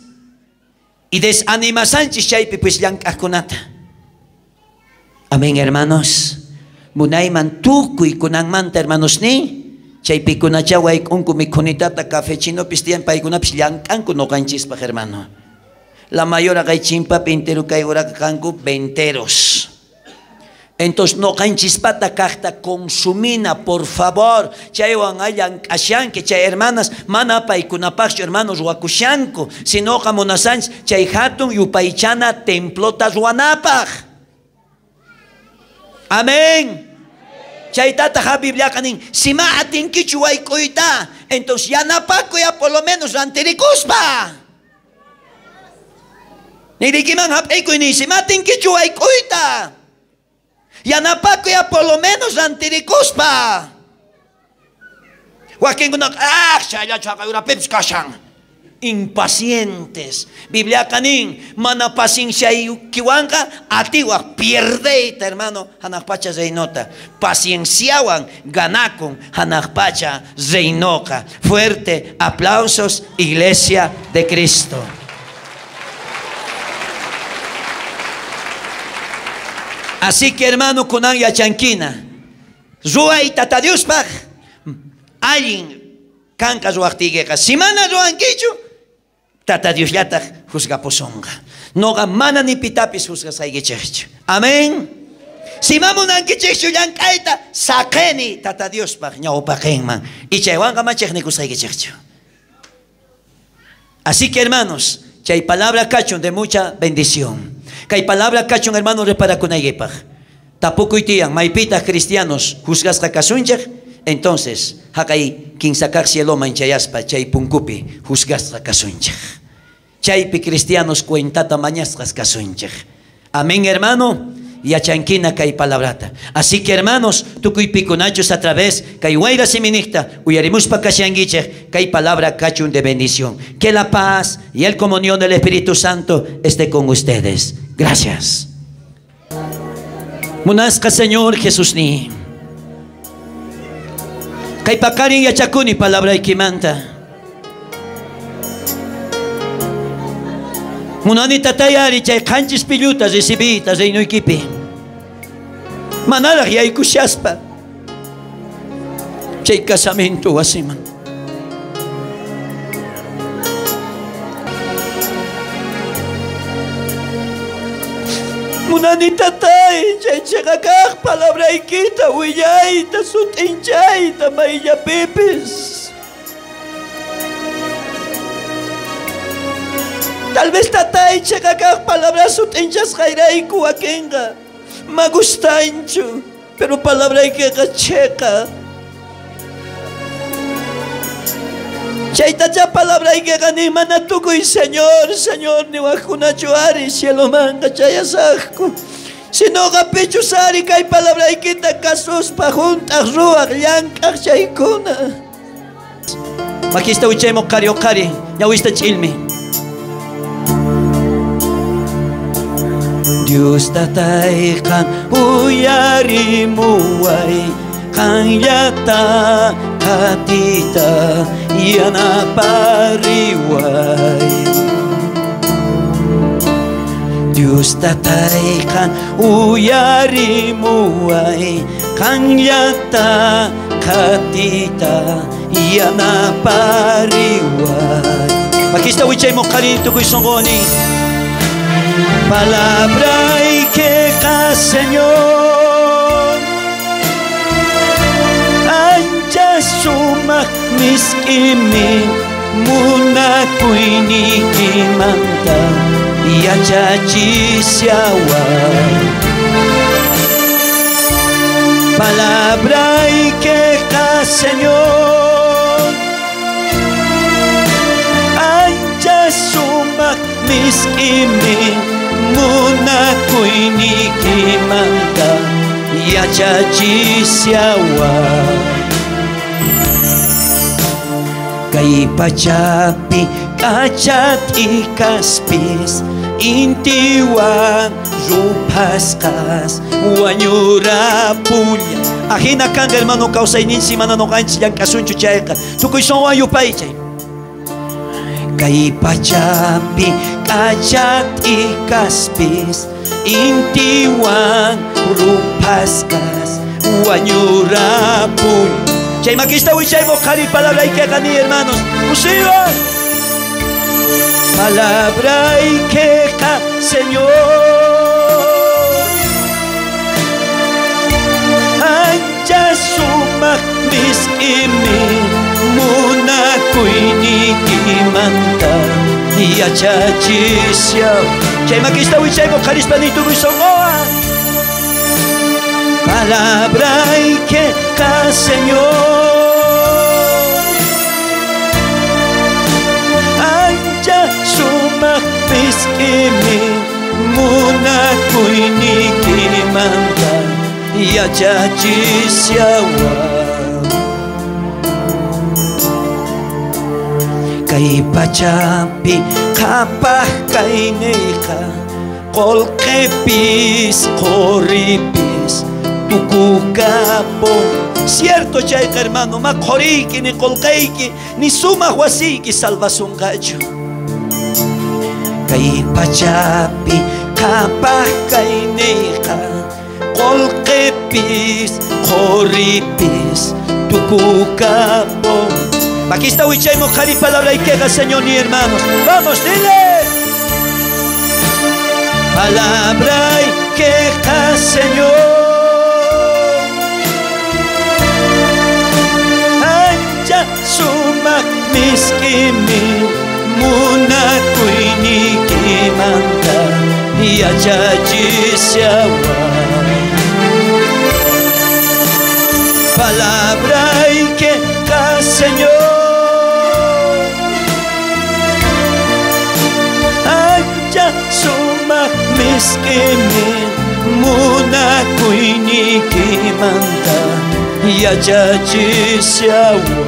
y desanimasanchis chaypi pues llank'ajkunata. Amén, hermanos. Munayman tukuy kunanmanta, hermanos, ni chaypikunacha wayk'unku mikhunitata cafechinopis tiyan paykunapis llank'anku noqanchispaj, hermano. La mayora kay chimpapi entero kay uraqa kanku venteros. Entonces noqanchispata kaqta consumina, por favor. Chaywan llank'ashanki, chay hermanas, mana paykunapaqchu, hermanos, ruwakushanku, sinoqa munasanchis chay hatun yupaychana templota ruwanapaq. Amén. Chaytata ja Bibliaqa nin, si ma atinkichu wayk'uyta, entonces yanapakuy por lo menos rantirikuspa. Niykiman hap'ikuy nin, si ma atinkichu wayk'uyta. Yanapakuya por lo menos rantirikuspa. Wakinkunaqa chayllachu haqay urapipis kashan. Impacientes. Bibliaqa nin, mana pacienciaykiwanqa atiwaj pierdeyta, hermano, hanaq pacha reinota. Pacienciawan ganakun hanaq pacha reinoqa. Fuerte aplausos, Iglesia de Cristo. Así que, hermano, kunan yachankina. Ruway Tata Diospaj allin kanqa ruwajtiykiqa. Si mana ruwankichu, Tata Diosllataj juzgapusonqa. Noqa mana ni pitapis juzgasaykichejchu. Amén. Si mamunankichejchu llank'ayta, saqeni Tata Diospaj ñawpaqenman. Y chaywanqa machejnikusaykichejchu. Así que, hermanos, chay palabra kachun de mucha bendición. Kay palabra kachun, hermanos, reparakunaykipaj. Tapukuy tiyan, maypitaj cristianos juzgasqa kasunchej. Entonces, haqay kinsakaq cieloman chayaspa chay punkupi juzgasqa kasunchej. Chaypi cristianos cuentata mañasqas kasunchej. Amén, hermano. Yachankina kay palabrata. Así que, hermanos, tukuy pikunachus a través kay wayra siminikta uyarimuspa kashankichej kay palabra kachun de bendición. Que la paz y el comunión del Espíritu Santo esté con ustedes. Gracias. Munasqa Señor Jesús ni. Kay pakarin yachakuni palabraykimanta. Munani tatayari chay qanchis pilluta recibita reinoykipi. Manaraj yaykushaspa chay casamiento wasiman. Munani tatay chay chiqakaq palabraykita willayta sut'inchayta mayllapipis. Tal vez tatay chiqakaq palabra sut'inchasqayrayku wakinqa magustanchu, pero palabraykiqa chiqa. Chaytacha palabraykiqa ni mana tukuy Señor, Señor niwajkunachu ari cielomanqa chayasaqku. Sinoqa pichus ari kay palabraykita kasuspa junt'aq ruwaq llank'aq chaykuna. Makista wichaymuq qhari uqhari, ñawista ch'ilmi. Dios tatay qan uyarimuway, qanllata qhatita yanapariway. Dios tatay qan uyarimuway, qanllata qhatita yanapariway. Makista wichaymuq qhari tukuy sunquni. Palabraykiqa Señor, ancha sumaq misk'imi munakuyniykimanta yachachishawan. Palabraykiqa Señor, ancha sumaq misk'imi munakuyniykimanta yachachishawan. Kay pachapi k'acha t'ikaspis intiwan ruphasqas wañurapulla. Ajina kanqa, hermano, kawsayninchik mana nuqanchik llank'asunchu chayqa. Tukuy sunqu yupaychay. Kay pachapi k'acha t'ikaspis intiwan ruphasqas wañurapulla. Chay makista wichaymuq qhari palabraykiqa ni, hermanos. Usiwan. Palabraykiqa Señor, ancha sumaq misk'imi munakuyniykimanta yachachishaw. Chay makista wichaymuq qharispa ni tukuy sunquwan. Palabraykiqa Señor, ancha sumaq misk'imi munakuyniykimanta Yachachishawan. Kay pachapi qhapaq kayniyqa qolqepis qoripis tukukapun. Cierto chayqa hermano, ma qoriyki ni qolqeyki ni sumaq wasiyki salvasunqachu. Kay pachapi qhapaq kayniyqa qolqepis qoripis tukukapun. Aquí está Wichaymo Jari, palabra y queja, Señor y hermanos. Vamos, dile. Palabra y queja, Señor. Ancha sumak miskimi munakuynikimanta yachachishawan. Palabra y queja, Señor. Ancha sumak miskimi munakuynikimanta yachachishawan.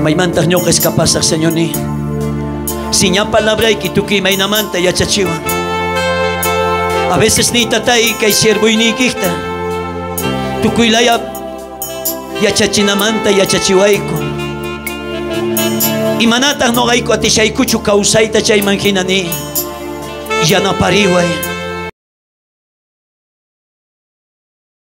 Maymantaq ñuqa escapasaq, Señor ni. Si ña palabrayki tukuy maynamanta yachachiwan. A veces ni tatay kay siervuyniykikta tukuylaya yachachinamanta yachachiwayku. Imanataq noqayku atishaykuchu kawsayta chayman hina ni. Yanapariway.